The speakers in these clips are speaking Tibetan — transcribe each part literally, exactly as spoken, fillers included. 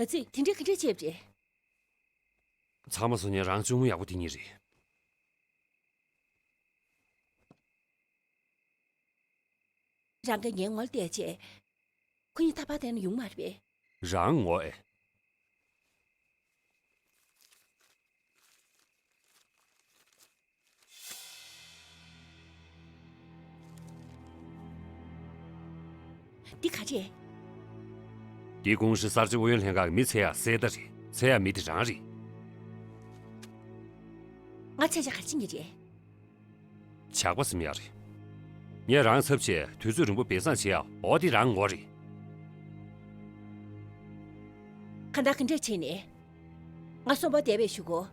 ཨ་ཙི། དེ་འདྲས་ག་འདྲས་བྱས་པ་རེད། ཚང་མ་སོང་ཉིན་རང་གཅུང་མོ་ཡག་པོ་དེ་གཉིས་རེད། རང་གིས་ངའི་ངོ་ལ་བལྟས་བྱས། ཁོ་གཉིས་ཐག་པ་བསྟན་ན་ཡོང་མ་རེད་པས། རང་ངོ་ཨེ། འདི་ག་རེད། འདི་ཀུང་ཧྲི་གསར་བརྗེ་ཨུ་ཡོན་ལྷན་ཁང་གི་མི་འཚོལ་ཡག་གསལ་བརྡ་རེད། འཚོལ་ཡག་མི་དེ་རང་རེད། ང་འཚོལ་ཆ་ག་རེ་བྱེད་ཀྱི་རེད། ཇག་པ་ཟིན་ཡག་རེད། ངས་རང་ཚབ་བྱས་དུས་ཚོད་རིང་པོ་སྦས་གསང་བྱེད་ཡག་འོ་འདི་རང་ངོ་རེད། གང་ལྟར་ག་འདྲས་བྱས་ནས། ང་གསོན་པོ་བསྡད་པའི་གཞུག་གུ།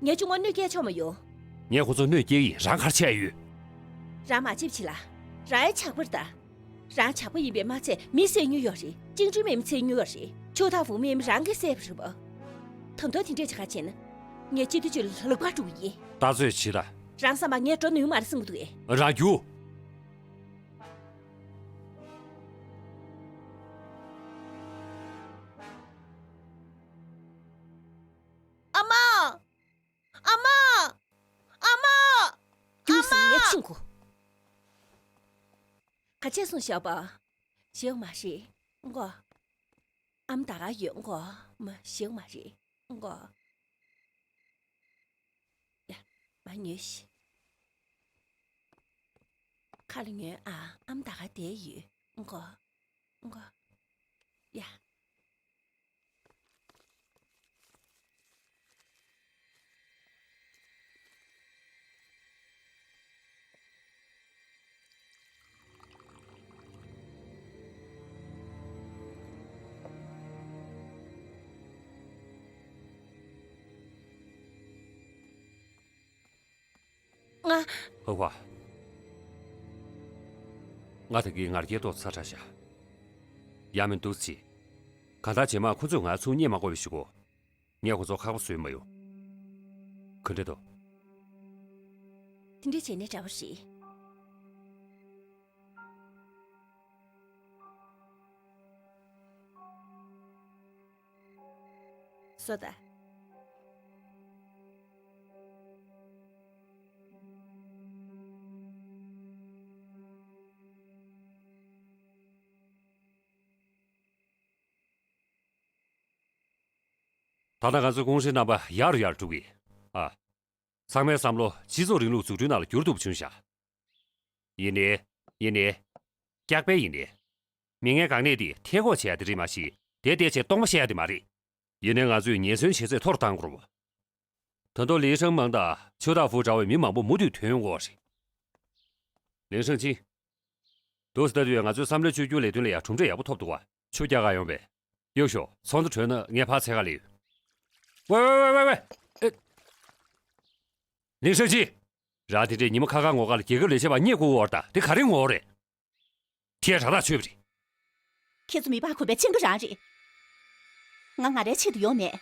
ངའི་གཅུང་མོ་གནོད་སྐྱེལ་ཆོག་མ་ཡོང་། ངས་ཁོ་ཚོ་གནོད་སྐྱེལ་ཡིན། རང་ག་རེ་བྱས་ཡོད། རང་མ་ཅིབ་བྱེད་ལ། རང་ཡང་ཇག་པ་རེད་ད། རང་ཇག་པ་ཡིན་པས་མ་ཚད་མི་བསད་མྱོང་ཡོད་རེད། བཅིངས་འགྲོལ་དམག་མི་བསད་མྱོང་ཡོད་རེད། ཆུ་ཐག་འུ་མི་དམག་མི་རང་གིས་བསད་པ་རེད་པ། ད་དུང་དེ་འདྲས་བྱེད་ག་བྱས་ན། ངས་སྤྱི་འཐུས་ཅིག་ལ་ལག་པ་འགྲོ་གི་ཡིན། ལྟ་ཚོད་བྱེད་ད། རང་བསམ་པ་ངས་འགྲོ་ནུས་མ་རེད་བསམ་གི་འདུག་གས། རང་རྒྱུགས། ཨ་མ། ཨ་མ། ཨ་མ། རྒྱུགས་སོང་། ངས་ཕྱིན་གོ། ག་བྱས་སོང་ཞོགས་པ། ཞེད་མ་རེད་མགོ། ཨ་མ་ད་ག་ཡོད་མགོ། མ་ཞེད་མ་རེད་མགོ། ཡ། མ་ཉོས་ཤིག་ཁ་ལ་ཉོན་ཨ། ཨ་མ་ད་ག་བསྡད་ཡོད་མགོ། མགོ། ཡ། ང་། ཧོ་ཧོ། ང་ད་གིན་ང་རྒྱལ་ཏོག་ཙམ་ཚ་དྲགས་ཤག་ཡང་མིན་འདུག་ཅི། གང་ལྟར་རྗེས་མ་ཁོ་ཚོས་ང་ཚུར་རྙེད་མ་དགོས་པའི་གཞུག་གུ། ངས་ཁོ་ཚོ་ཁག་པོ་བཟོས་མ་ཡོང་། ག་འདྲ་འདུག་དེ་འདྲ་བྱས་ནས་འདྲ་པོ་རེད། སོ་ད། ད་ལྟ་ང་ཚོའི་ཀུང་ཧྲེའི་རྣམ་པ་ཡར་རུ་ཡར་འགྲོ་གི། ཨ། ཚང་མའི་བསམ་བློ་སྤྱི་ཚོགས་རིང་ལུགས་འཛུགས་སྐྲུན་ནང་ལ་འགྱུར་ཐུབ་པ་བྱུང་ཤག་ཡིན་ནའི། ཡིན་ནའི། སྐྱག་པས་ཡིན་ནའི། མི་ངན་གང་ནས་དེ་ཐད་འགོག་བྱེད་ཡ་དེ་རེད་མ་གཞི། དེ་བལྟས་བྱས་སྟོང་པ་བཤད་ཡ་དེ་མ་རེད། ཡིན་ནའི་ང་ཚོས་ཉེན་ཟོན་བྱེད་ཚད་མཐོ་རུ་གཏང་དགོས་རེད་བ། ད་དུང་ལི་ཧྲང་མང་དང་ཆུ་ཐག་ཧྥུ་འདྲ་བའི་མི་མང་པོ་མུ་མཐུད་ཐོན་ཡོང་གི་རེད། ལིང་ཧྲང་ཅིན། འདུག་སེ་ལྟ་དུས་ང་ཚོའི་བསམ་བློའི་བཅོས་བསྒྱུར་ལས་དོན་ལ་ཡང་གྲུབ་འབྲས་ཡག་པོ་ཐོབ་འདུག་བ། ཆུ་རྒྱག་ག་ཡོང་པས། གཡུག་ཞོག་ཚོགས་འདུ་གྲོལ་ན་ངས་ཕར་འཚོལ་ག་སླེབས་ཡོང་། ཝེ་ཝེ་ཝེ་ཝེ་ཝེ། ཨེ། ལིང་ཧྲང་ཅིན། རང་དེ་འདྲས་ཉི་མ་ཁ་ཁ་ངོ་དགའ་ལ་རྒྱལ་ཁབ་ལས་བྱེད་པ་རྙེད་དགོས་བོར་ད་དེ་ག་རེ་ངོ་རེད། དེ་ར་ཐག་ཆོད་པ་རེད། ཁྱེད་ཚོ་མི་ཕམ་གུས་པའི་ཆེད་དུ་རང་རེད། ང་ང་རའི་ཆེད་དུ་ཡོང་མེད།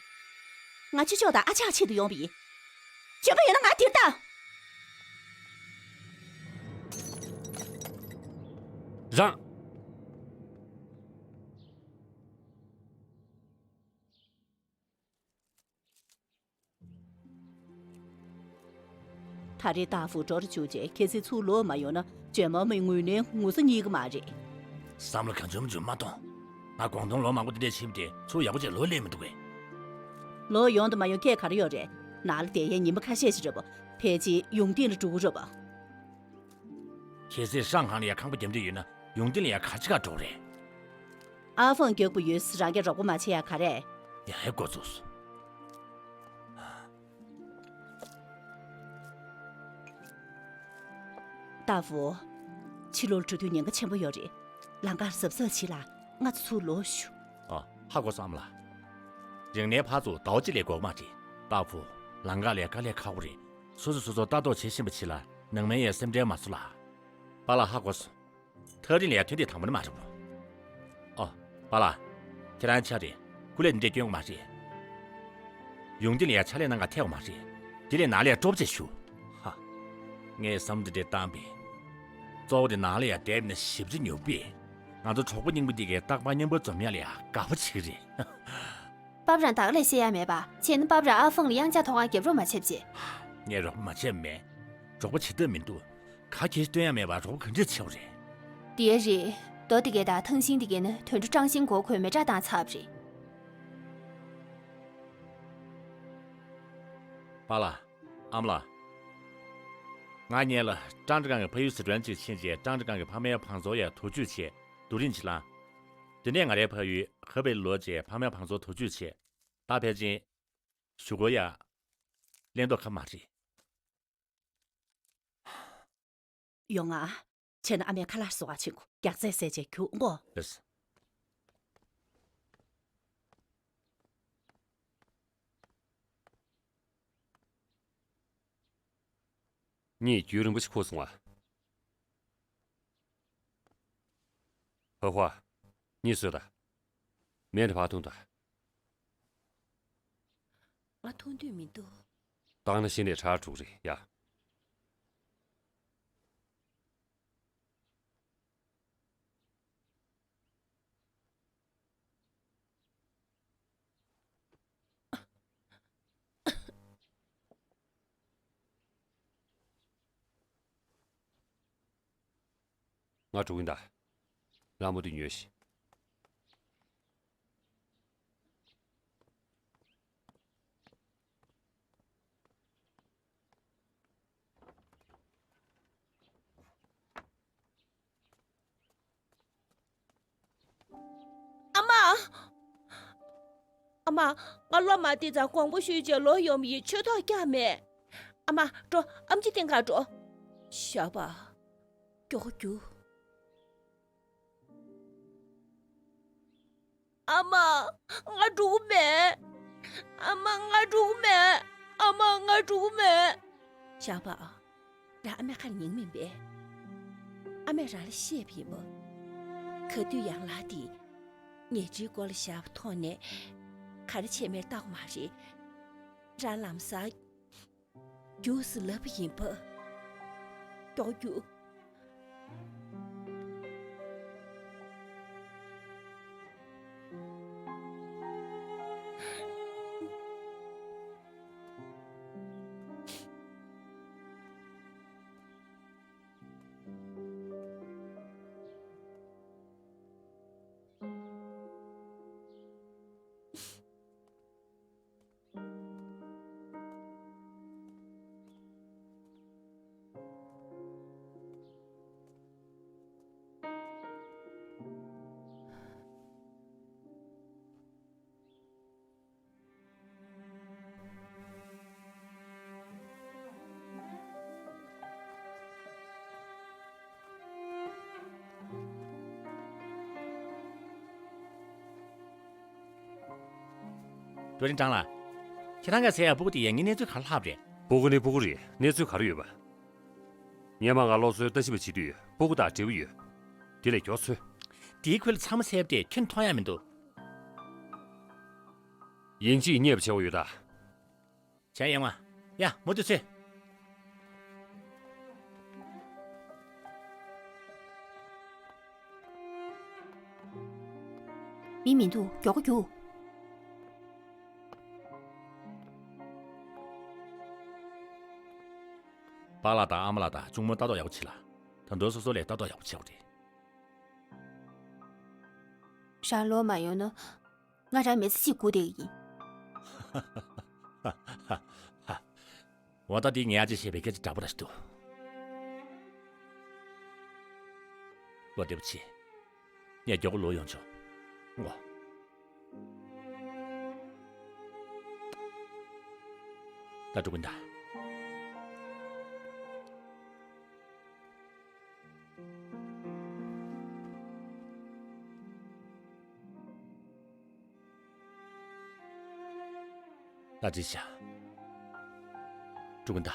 ང་ཆོས་ཕྱོགས་དང་ཨ་ཅག་ཆེད་དུ་ཡོང་བ་ཡིན། འཇོན་པོ་ཡོད་ན་ང་འདིར་ལྟ། རང་། ད་རེས་ཏཱ་ཧྥུ་འགྲོ་རུ་བཅུག་རྗེས་ཁྱེད་ཚོས་ཚུར་ལོག་མ་ཡོང་ན་ཇོ་མོ་མའི་ངུས་ནས་ངུ་ས་རྙེད་ཀྱི་མ་རེད། བསམ་བློ་གང་བྱུང་མ་བྱུང་མ་གཏོང་། ང་གུང་ཐང་ལོ་མང་པོ་འདི་འདྲས་ཕྱིན་པ་དེ་ཚུར་ཡག་པོ་བྱས་ལོག་སླེབས་མི་འདུག་གས། ལོག་ཡོང་དང་མ་ཡོང་སྐད་ག་རེ་ཡོད་རེད། ནང་ལ་བསྡད་ཡས་ཉི་མ་ཁ་ཤས་ཤིག་རེད་པ། ཕལ་ཆེར་ཡོང་ཐེངས་ལ་འགྲོ་གི་རེད་པ། གལ་སྲིད་ཧྲང་ཧང་ལ་ཡ་ཁང་པ་རྒྱབ་འདོད་ཡོད་ན་ཡོང་ཐེངས་ལ་ཡ་ག་ཅི་ག་འགྲོ་གི་རེད། ཨ་ཧྥང་མགྱོགས་པོ་ཡོད། རང་གིས་རོགས་པ་མ་བྱེད་ཡ་ག་རེ། ཡ་ཧེ་འགོ་བཙུགས་སོང་། ཏཱ་ཧྥུ། ཕྱི་ལོགས་འགྲོ་དུས་ཉེན་ཁ་ཆེན་པོ་ཡོད་རེད། ལམ་ཁར་གཟབ་གཟབ་བྱེད་ལ། ང་ཚོ་ཚུར་ལོག་ཞུ། ཨ། ཧ་གོ་སོང་ཨ་མ་ལགས། རིང་ནས་ཕར་ཚུར་ཟླ་བ་གཅིག་ལས་འགོར་གི་མ་རེད། ཏཱ་ཧྥུ། ལམ་ཁ་ལ་དཀའ་ལས་ཁག་པོ་རེད། སོ་སོས་སོ་སོ་ལྟ་རྟོག་བྱེད་ཤེས་པ་བྱེད་ལ། ནང་མི་ཡ་སེམས་ཁྲལ་མ་བཟོ་ལ། པཱ་ལགས་ཧ་གོ་སོང་། ཐག་རིང་ལ་ཡ་ཐོན་དེ་དང་པོ་ནི་མ་རེད་པོ། ཨོ། པཱ་ལགས། ཁྱེད་རང་ཆ་རེད། སྐུ་ལས་འདི་འདྲས་སྐྱོན་གི་མ་རེད། ཡོང་དུས་ལ་ཡ་ཕྱག་ལས་གནང་ག་ཐད་གི་མ་རེད། དེ་ལས་ནང་ལ་ཡ་སྤྲོ་པོ་བྱས་བཞུགས། ཧ། ངས་བསམ་འདི་འདྲས་བཏང་པས། གཙོ་བོ་དེ་ནང་ལ་ཡ་བསྡད་ན་ཞིབ་ཅིང་ཉོབ་པས། ང་ཚོ་གྲོགས་པོ་རྙིང་པ་འདི་གའི་རྟག་པར་མཉམ་པོ་འཛོམས་ཡ་ལ་ཡ་དགའ་པོ་བྱེད་ཀྱི་རེད། པ་པ་རང་ད་ག་ལས་བཤད་ཡ་མེད་པ། བྱས་ན་པ་པ་རང་ཨ་ཧྥང་ལ་ཡང་བསྐྱར་ཐོག་ཁར་རྒྱབ་རོགས་མ་བྱེད་པ་བྱེད། ངས་རོགས་པ་མ་བྱས་པ་མེད། རོགས་པ་བྱེད་ཐབས་མི་འདུག་ག་གལ་སྟོན་ཡ་མེད་པ་རོགས་པ་ག་འདྲས་བྱེད་པ་རེད། དེ་རེད། རྡོ་དེ་གས་དང་ཐང་ཤིང་དེ་གས་ནི་དོན་གྲུབ་ཀྲང་ཤིན་མགོ་ཁོས་མེ་སྲེག་བཏང་ཚར་བ་རེད། པཱ་ལགས། ཨ་མ་ལགས། ང་ཉེ་ལ་ཀྲང་ཀྲི་ཀང་གི་ཕ་ཡུལ་སི་ཁྲོན་ཅིག་ཕྱིན་རྗེས་ཀྲང་ཀྲི་ཀང་གི་ཕ་མའི་བང་མཛོད་ཡ་དུར་ཁྱུད་བྱས་བསྡུ་རིན་ཅིག་བླངས། དེ་ནས་ང་རའི་ཕ་ཡུལ་ཧེ་པེ་ལོ་བྱས་ཕ་མའི་བང་མཛོད་དུར་ཁྱུད་བྱས། ད་ཕལ་ཆེར་གཞུག་གུ་ཡ་གླེང་མདོག་ཁ་མ་རེད། ཡོང་ང་། བྱས་ན་ཨ་མའི་ཁ་ལག་བཟོ་ག་ཕྱིན་གོ། རྒྱགས་ཚད་ཟས་བྱས་ཁྱུག་མགོ། ལགས། གཉིད་རྒྱུན་རིང་པོ་ཞིག་ཁུག་སོང་བ། ཧོ་ཧོ། གཉིད་སོས་དང་། མེ་འདྲ་བག་འཐུང་དང་། ང་འཐུང་འདོད་མི་འདུག་བཏང་ན་གཞི་ནས་ཁྲག་འགྲོ་གི་རེད་ཡ། ང་འགྲོ་གིན་གདའ། ལྷ་མོ་འདི་ཉོས་ཤིག་ཨ་མ། ཨ་མ། ང་སློབ་མ་དེ་ཚང་དགོངས་པ་ཞུས་རྗེས་ལོག་ཡོང་བ་ཡིན། ཆོས་ཐོག་བཀྱག་མེད། ཨ་མ་འགྲོ། ཨམ་ཆི་སྟེང་ག་འགྲོ། ཞགས་པ། མགྱོགས་པོ་རྒྱུགས། ཨ་མ། ང་འགྲོ་གི་མེད། ཨ་མ་ང་འགྲོ་གི་མེད། ཨ་མ་ང་འགྲོ་གི་མེད། ཞགས་པ། རང་ཨ་མའི་ཁ་ལ་ཉན་མིན་པས། ཨ་མས་རང་ལ་བཤད་པ་ཡིན་པ། ག་དུས་ཡང་ལགས་ཏེ། ཉལ་ཁྲིའི་སྒོ་ལ་བཞག་པ་མཐོང་ནས། ག་རེ་བྱས་མེད་བལྟ་དགོས་མ་རེད། རང་ལམ་སང་རྒྱུགས་སུ་ལབ་པ་ཡིན་པ། མགྱོགས་རྒྱུགས། ཀྲུའུ་རིན་ཀྲང་ལགས། ཁྱེད་རང་གིས་ཟེར་ཡག་སྤུ་གུ་དེ་ཡ་ངའི་གནས་ཚུལ་ག་རེ་ལྷག་པ་རེད། སྤུ་གུ་ནི་སྤུ་གུ་རེད། གནས་ཚུལ་ག་རེ་ཡོད་པ། སྔོན་མ་ང་སློབ་གསོའི་ལྟ་ཞིབ་པ་བྱེད་དུས་སྤུ་གུ་དང་འབྲེལ་བ་ཡོད། དེ་ལས་མགྱོགས་ཚོད། དེའི་ཁུལ་ལ་ཚང་མ་གསལ་པོ་དེ་ཁྱོན་མཐོང་ཡ་མི་འདུག་ཡིན་གཅིག་རྙེད་པ་བྱེད་དགོས་ཡོད་ད། བྱས་ཡོང་ང་། ཡ། མུ་མཐུད་ཚུད། མི་མི་འདུག་མགྱོགས་པོ་རྒྱུགས། པཱ་ལགས་དང་ཨ་མ་ལགས་དང་གཅུང་མོ་ལྟ་རྟོག་ཡག་པོ་བྱེད་ལ། ད་དུང་སོ་སོ་ལ་ལྟ་རྟོག་ཡག་པོ་བྱེད་དགོས་རེད། རང་ལོག་མ་ཡོང་ན། ང་རང་མི་ཚེ་གཅིག་སྒུག་བསྡད་ཀྱི་ཡིན། འོ་ད་འདི་ངས་ཨ་ཅེས་བཤད་པའི་སྐད་ཆ་འདྲ་པོ་ར་ཞིག་འདུག་འོ་འདི་པོ་ཆེ། ངས་མགྱོགས་པོ་ལོག་ཡོང་ཆོག་འོ། ད་འགྲོ་གིན་གདའ། ད་འགྲིག་བྱ། འགྲོ་གིན་གདའ།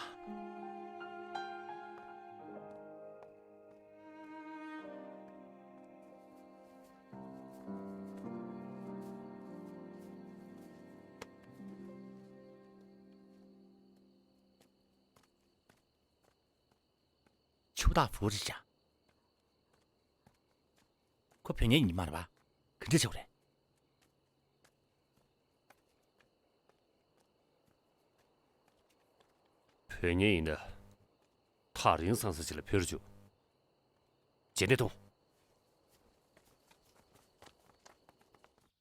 ཆུ་བདག་ཧྥུ་རི་ཤ། ཁོ་བོད་ཉིད་ཡིན་མ་རེད་པ། ག་འདྲ་བྱེད་དགོས་རེད། འབོད་མཁན་ཡིན་ན། ཐག་རིང་ས་ས་ཅིག་ལ་འཕུར་བཅུག་རྗེས་འདེད་གཏོང་།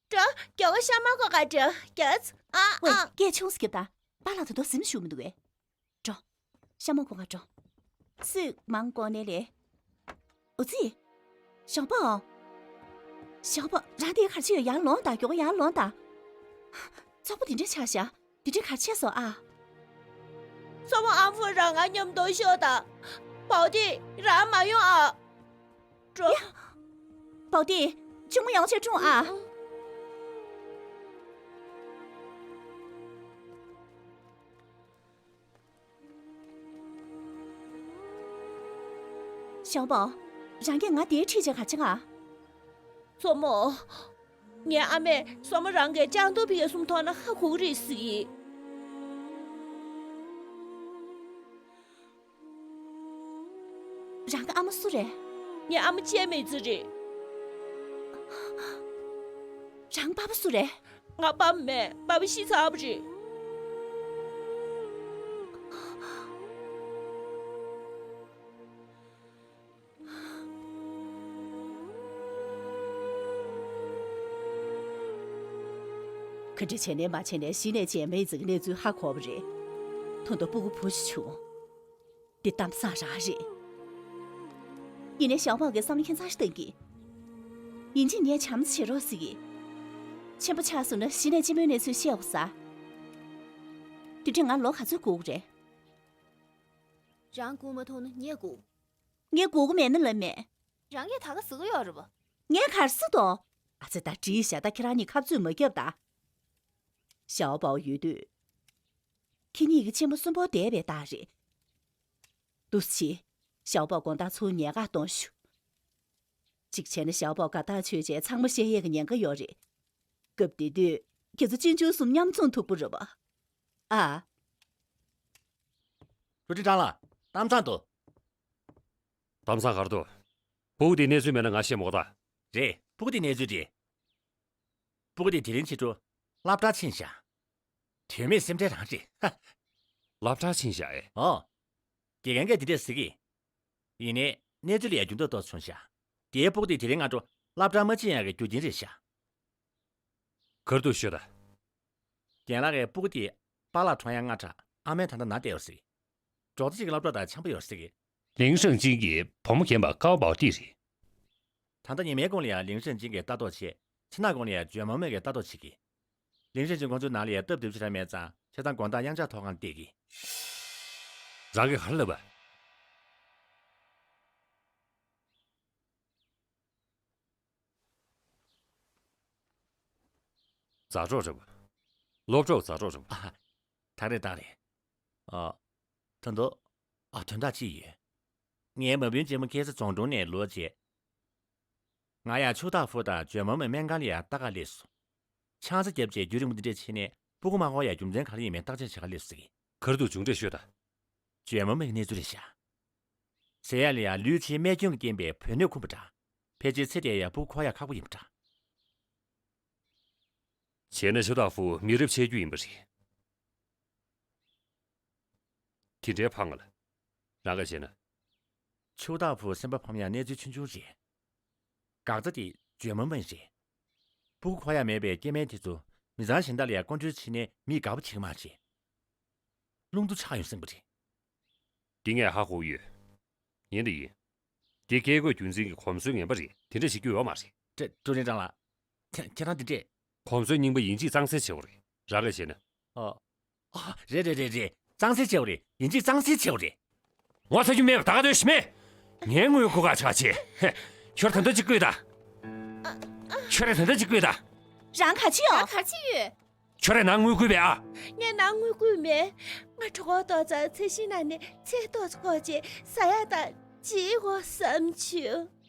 འགྲོ། རྒྱལ་བ་ཤ་མོ་ཁོ་ག་འགྲོ། རྒྱལ། ཨ། ཝེ། ཨ། སྐད་ཆུང་ཟིག་རྒྱབ་དང་། པཱ་ལགས་ད་དུང་གཟིམ་བཞུགས་མི་འདུག་གས། འགྲོ། ཤ་མོ་ཁོ་ག་འགྲོ། སུས་མང་གོ་ནས་ལས། འུ་ཙི། ཞའོ་པའོ། ཞའོ་པའོ། རང་དེ་ག་རེ་བྱེད་ཡོད། ཡར་ལོངས་དང་། མགྱོགས་པོ་ཡར་ལོངས་དང་། བཙོག་པ་འདི་འདྲ་ཆགས་ཤག་འདི་འདྲ་ག་རེ་བྱས་སོང་ཨ། མཚོ་མོ་ཨ་ཕོ་རང་ང་མཉམ་དུ་ཤོག་དང་། བའོ་ཏི་རང་མ་ཡོང་ཨ། འགྲོ། བའོ་ཏི། གཅུང་མོ་ཡང་ཆེ་ཀྲུང་ཨ། ཞའོ་པའོ། རང་གིས་ང་དེར་ཁྲིད་བྱས་ག་རེ་བྱེད་ག་མཚོ་མོ། ངའི་ཨ་མས་སོ་མོ་རང་གིས་ལྕགས་རྡོ་ཕི་གེ་གསུམ་ཐོགས་ན་ཧ་གོ་གི་རེད་ཟེར་གི། རང་གི་ཨ་མ་སུ་རེད། ངའི་ཨ་མ་ཅེ་མེ་ཙི་རེད། རང་པ་ཕ་སུ་རེད། ང་པ་ཕ་མེད། པ་ཕ་ཤི་ཚར་བ་རེད། ག་འདྲ་བྱས་ནས་མ་བྱས་ནས་གཞི་ནས་ཅེ་མེ་ཙི་གི་གནས་ཚུལ་ཧ་གོ་བ་རེད། ད་དུང་སྤུ་གུ་བུ་ཞིག་བྱུང་། འདི་གཏམ་བཟང་རང་རེད། ཡིན་ནའི་ཞའོ་པའོ་གིས་བསམ་བློ་ཁྱད་མཚར་ཞིག་བཏང་གི། ཡིན་གཅིག་ངས་བྱམས་བརྩེ་བྱེད་རོགས་ཟེར་གི། ཆེན་པོ་ཆགས་སོང་ན་གཞི་ནས་སྤྱི་མོས་གནས་ཚུལ་བཤད་དགོས་ས། དེ་འདྲས་ང་ལོ་ག་ཚོད་སྒུག་དགོས་རེད། རང་སྒུག་མ་ཐུབ་ན་ངས་སྒུག་ངས་སྒུག་གི་མེད་ན་ལབ་མེད། རང་གིས་ད་ག་ཟེར་གི་ཡོད་རེད་པ། ངས་ག་རེ་ཟེར་དོ། ཨ་ཙི། ད་བྲིས་བཞག་ད་ཁྱེད་རང་གཉིས་ཁ་རྩོད་མ་རྒྱབ་ད། ཞའོ་པའོ་ཡོད་དུས། ཁྱེད་གཉིས་ཀྱི་གཅེན་པོ་གསོན་པོ་བསྡད་པའི་རྟགས་རེད། འདུག་སེ་བྱེད། ཞའོ་པའོ་དགོང་དག་ཚུར་ཉལ་ཁར་གཏོང་ཤོག་གཅིག་བྱས་ན་ཞའོ་པའོ་དགའ་ཐག་ཆོད་བྱས་ཚང་མ་བཤད་ཡས་ཀྱི་ཉེན་ཁ་ཡོད་རེད། སྐབས་དེ་དུས་ཁྱེད་ཚོ་གཅེན་གཅུང་གསུམ་མཉམ་འཛོམས་ཐུབ་པ་རེད་པ། ཨ། ཀྲུའུ་ཀྲིན་ཀྲང་ལགས། གཏམ་བཟང་འདུག་གཏམ་བཟང་ག་རེ་འདུག་སྤུ་གུ་དེའི་གནས་ཚུལ་མེད་ན་ང་ཤེས་མ་དགོས་ད། རེད། སྤུ་གུ་དེའི་གནས་ཚུལ་རེད། སྤུ་གུ་དེ་དེ་རིང་ཕྱི་དྲོ་སློབ་གྲྭར་ཕྱིན་བཞག་དོན་མེད་སེམས་ཁྲལ་རང་རེད། ཧ། སློབ་གྲྭར་ཕྱིན་བཞག་ཨེ། ཨོ། དགེ་རྒན་གྱིས་དེ་འདྲས་ཟེར་གི། ཡིན་ནའི་གནས་ཚུལ་ལ་ཡ་འགྱུར་ལྡོག་ཏོག་ཙམ་བྱུང་བཞག་དེའི་སྤུ་གུ་དེ་དེ་རིང་སྔ་དྲོ་སློབ་གྲྭར་མ་ཕྱིན་ཡག་གི་རྒྱུ་རྐྱེན་རེད་བཞག་ག་རེ་འདུག་ཤོད་ད། རྒན་ལགས་ཀྱིས་སྤུ་གུ་དེ་པཱ་ལགས་གྲོངས་ཡ་སྔ་དྲགས། ཨ་མས་ད་ལྟ་ན་བསྡད་ཡོད་ཟེར། འབྲོག་སྡེ་གཅིག་གི་སློབ་གྲོགས་དང་འཆམ་པོ་ཡོད་ཟེར་གི། ལིང་ཧྲེང་ཅིན་གྱི་བུ་མོ་རྒན་པ་ཀའོ་པའོ་ཏི་རེད། ད་ལྟ་ཉི་མའི་གུང་ལ་ཡ་ལིང་ཧྲེང་ཅིན་གྱིས་ལྟ་རྟོག་བྱེད། ཕྱི་ནང་གུང་ལ་ཡ་ཇོན་མོ་མེ་གིས་ལྟ་རྟོག་བྱེད་གི། ལིང་ཧྲེང་ཅིན་ཁོང་ཚོའི་ནང་ལ་ཡ་སྟབས་བདེ་པོ་ཞེ་དྲག་མེད་ཙང་བྱས་ཙང་དགོང་དག་གཡང་ཆགས་ཐོག་ཁང་བསྡད་གི། རང་གིས་ག་རེ་ལབ་པ། མཛའ་གྲོགས་རེད་པ། སློབ་གྲོགས་མཛའ་གྲོགས་རེད་པ། ཨ། ད་རེད་ད་རེད། ཨ། ད་དུང་། ཨ། དོན་དག་ཅིག་ཡོད། ངའི་མ་བུའི་གཅེན་མོ་ཁ་སང་རྫོང་གྲོང་ནས་ལོག་རྗེས། ང་ཡང་ཆུ་ཏག་ཧྥུ་དང་ཇོན་མོ་མེ་སྨན་ཁང་ལ་ཡ་ལྟ་གར་སླེབས་སོང་། ཆང་ས་བརྒྱབ་རྗེས་རྒྱུན་རིང་པོ་འདི་འདྲས་ཕྱིན་ནས་སྤུ་གུ་མ་ཧོ་ཡ་རྒྱུ་མཚན་ག་རེ་ཡིན་མིན་བརྟག་དཔྱད་བྱེད་གར་སླེབས་སོང་ཟེར་གི། ག་རེ་འདུག་བྱུང་འདྲས་ཤོད་ད། ཇོན་མོ་མེ་གི་གནས་ཚུལ་རེད་ཤག་ཟེར་ཡ་ལ་ཡ་ལུས་ཕྱིའི་རྨས་སྐྱོན་གྱི་རྐྱེན་པས་བུ་སྣོད་ཁུམ་པ་འདྲ། ཕལ་ཆེར་ཚེ་འདིར་ཡ་སྤུ་གུ་འཁོར་ཡ་ཁག་པོ་ཡིན་པ་འདྲ། བྱས་ན་ཆུ་ཏག་ཧྥུ་མི་རབས་ཆད་རྒྱུ་ཡིན་པ་རེད། དེ་འདྲའི་ཕངས་ང་ལ། རང་ག་བྱས་ན། ཆུ་ཏག་ཧྥུ་སེམས་པ་ཕམ་ཡ་གནས་ཚུལ་ཆུང་ཆུང་རེད། འགག་རྩ་དེ་ཇོན་མོ་མེ་རེད། སྤུ་གུ་འཁོར་ཡ་མེད་པའི་སྐྱེ་དམན་དེ་ཚོ་མི་ཚང་གཞན་དག་ལ་ཡ་བཀོད་སྒྲིག་བྱས་ནས་མིས་དགའ་པོ་བྱེད་ཀྱི་མ་རེད། རླུང་རྟ་ཆག་ཡོང་སྲིད་པ་རེད། འདི་ངས་ཧ་གོ་ཡོད། ཡིན་དང་ཡིན། འདི་བཀས་བཀོད་རྒྱུད་འཛིན་གྱི་གོམས་སྲོལ་ངན་པ་རེད། དེ་འདྲ་བྱེད་རྒྱུ་ཡོད་མ་རེད། ཀྲུའུ་ཀྲུའུ་རིན་ཀྲང་ལགས། ཁྱེད་ཁྱེད་རང་འདི་འདྲས། གོམས་སྲོལ་རྙིང་པ་ཡིན་གཅིག་གཙང་སེལ་བྱེད་དགོས་རེད། རང་གིས་བྱས་ན། ཨ། ཨ། རེད་རེད་རེད་རེད། གཙང་སེལ་བྱེད་དགོས་རེད། ཡིན་གཅིག་གཙང་སེལ་བྱེད་དགོས་རེད། ངོ་ཚ་རྒྱུ་མེད་པ་ད་ག་དོན་ཞིག་མེད། ངའི་དངུལ་སྒུག་ག་ཆགས་ཆེ། ཧེ། ཁྱོད་ད་ལྟ་ཅིག་བསྐུལ་ད། ཁྱོད་རང་ད་ལྟ་ཅིག་བསྐུལ་ད། རང་ག་ཅི་ཡོད། རང་ག་ཅི་ཡོད། ཁྱོད་རང་ནང་དངུལ་བསྐུར་བས་ཨ། ངས་ནང་དངུལ་བསྐུར་མེད། ང་གྲོད་ཁོག་ལྟོགས་ཙང་ཚལ་ཞིང་ནང་ནས་ཚལ་ཏོག་ཙམ་བཀོག་བྱས་ཟ་ཡག་དང་བྱིས་དགོས་བསམ་བྱུང་།